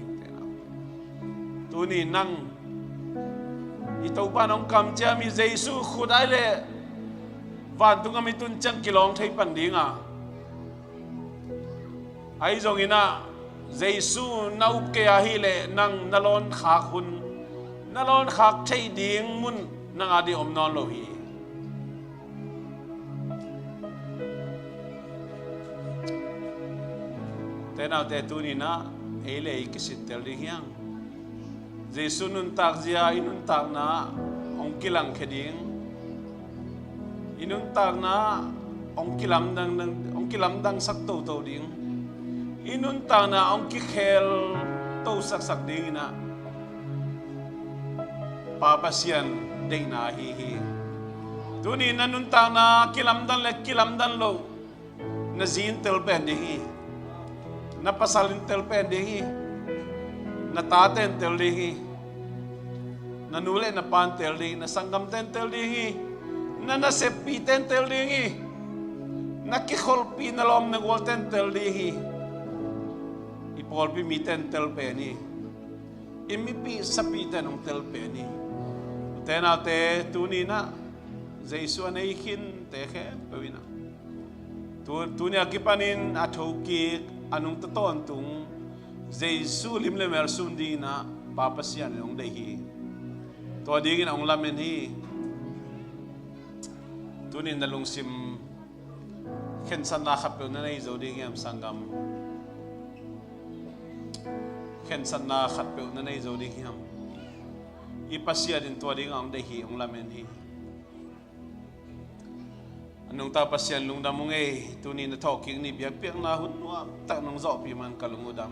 Tuni nang, i Topa in hong kamciam hi. Jesu khut ahih leh vantung gam i tun ciang kilawng thei pan ding a, ahi zongin ah Jesu na up kei ahih leh nang na lawn khak hun, na lawn khak theih ding mun nang a ding om nawn lo hi. Te naute, tuni-in ah ei le ei kisittel ding hi hang. Jesu nuntak zia i nuntakna hong kilangkhia ding, i nuntakna hong kilamdang, hong kilamdangsak toto ding, i nuntakna hong kikhel tosaksak dingin ah Pa Pasian deihna ahi hi. Tuni na nuntakna kilamdan le kilamdan loh, na zi in tel pen ding hi. Na pasal in tel pen ding hi. Na tate in tel ding hi. Na nu le na pa in tel ding hi. Na sanggamte in tel ding hi. Na naseppite in tel ding hi. Na kikholhpih na lawm na gualte in tel ding hi. I pawlpi mite in tel pen hi. I mipih sapite in hong tel pen hi. Te naute, tuni-in ah Jesu a nei khinte khempeuh in ah, tu, tuni a kipanin a thokik, a nungta tawntung Jesu lim le mel sun dingin ah Pa Pasian in hong deih hi. Tua dingin hong lamen hi. Tuni-in na lungsim khensatna khatpeuh na nei zo ding hiam, sanggam? Khensatna khatpeuh na nei zo ding hiam? I Pasian in tua dingah hong deih hi, hong lamen hi. A nungta Pasian, lungdam ung ei, tuni na thawhkik ni biakpiakna hun nuamtak nong zawhpih man ka lung uh dam.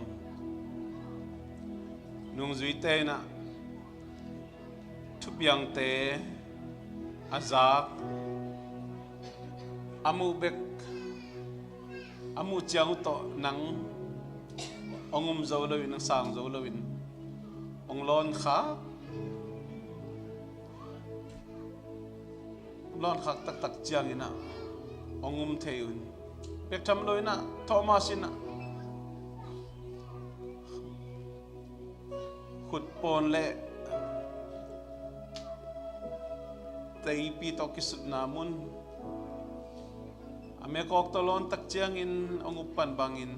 Nungzuite in ah thupiangte a zak, a muh bek, a muh ciang uh tawh nang hong um zo loin, hong sang zo loin, hong lawnkhak, lawnkhak taktak ciangin ah hong um thei un. Bek tham loin ah Thomas in ah khutpawn le teipi tawh kisutna mun, a mekawk tawh lawn tak ciangin hong up pan bangin,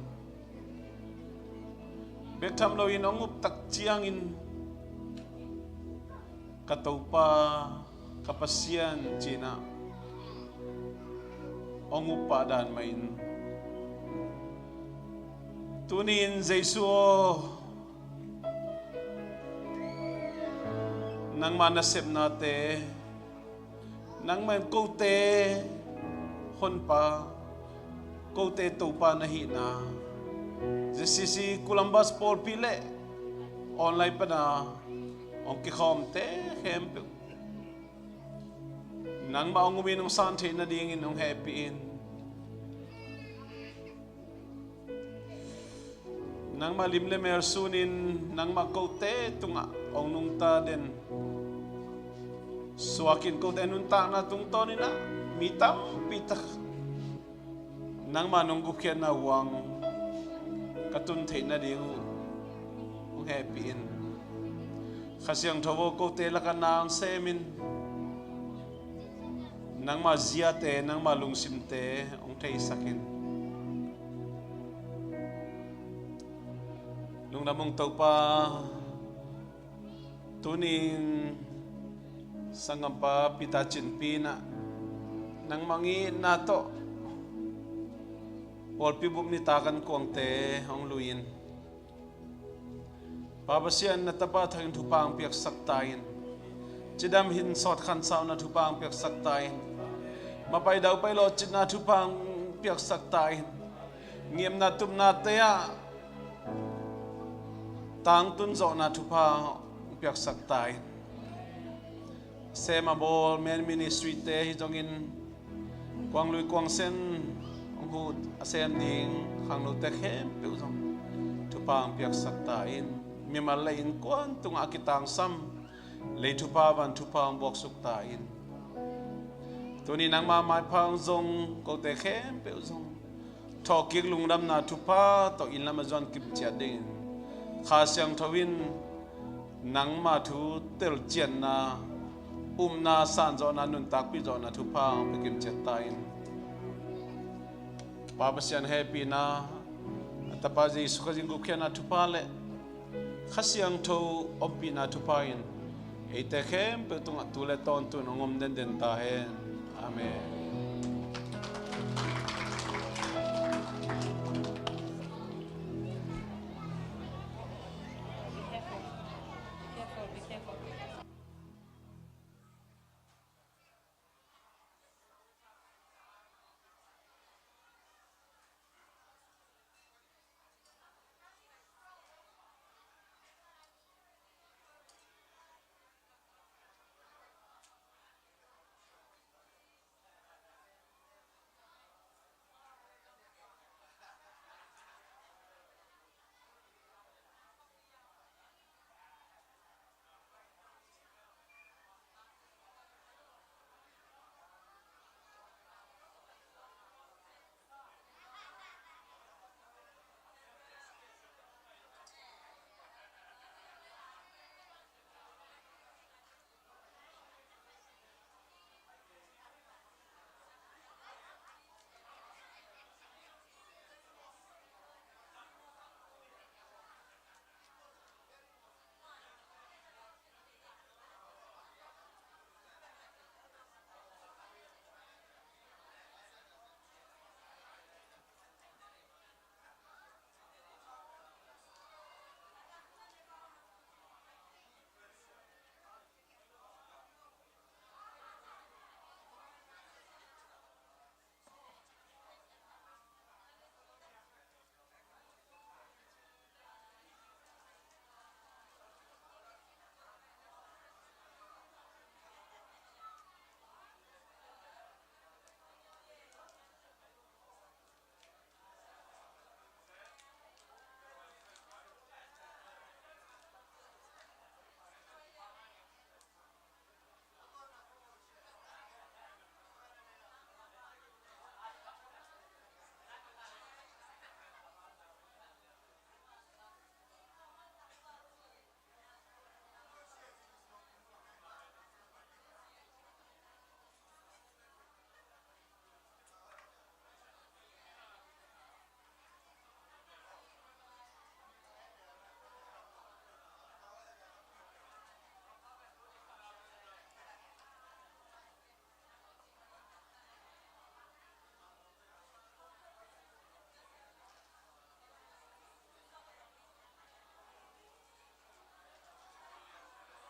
bek tham loin hong up tak ciangin, "Ka Topa, ka Pasian," ci-in ah hong up pah dan mah in, tuni-in Jesu aw, nangma nasepnate, nangmah in kote Honpa, kote Topa na hihna, Z C C Columbus pawlpi le online pana hong kikhawmte khempeuh, nangmah hong umin hong san theih nadingin hong hehpih in. Nangmah lim le mel sunin, nangmah kote tungah hong nungta den, suakin kote nuntakna tungtawnin ah mi tampi tak nangmah nong gupkhiatna uh hong ka tun theih nading uh hong hehpih in. Kha Siangtho aw, kote lakah na hong semin, nangmah ziate, nangmah lungsimte hong theisakin. Lungdam ung Topa, tuning sanggampa Peter Cinpi in ah nangmah ngitna tawh pawlpi bup nitak an kuangte hong lui in, Pa Pasian, na tapa thangin thupha hong piaksak ta in. Cidam hin sawt khansau na thupha hong piaksak ta in. Mapai daupai lawhcitna thupha hong piaksak ta in. Ngiamna tupnate ah tangtun zawhna thupha hong piaksak ta in. Sem a bawl men ministry-te hi zongin, kuang lui kuang sen hong huh a sem ding khangnote khempeuh zong thupha hong piaksak ta in. Mimal le innkuan tungah a kitangsam lei thupha van thupha hong buaksuk ta in. Tuni nangma maipha hong zong kote khempeuh zong thawhkik lungdamna thupha tawh inn lam a zuan kimciat dingin Kha Siangtho in nangma thu telcianna, upna, sanzawhna, nuntakpih zawhna thupha hong pia kimciat ta in. Pa Pasian hehpihna, a Tapa Jesu Khazih gupkhiatna thupha le Kha Siangtho ompihna thupha in eite khempeuh tungah tu le tawntung hong om denden ta hen. Amen.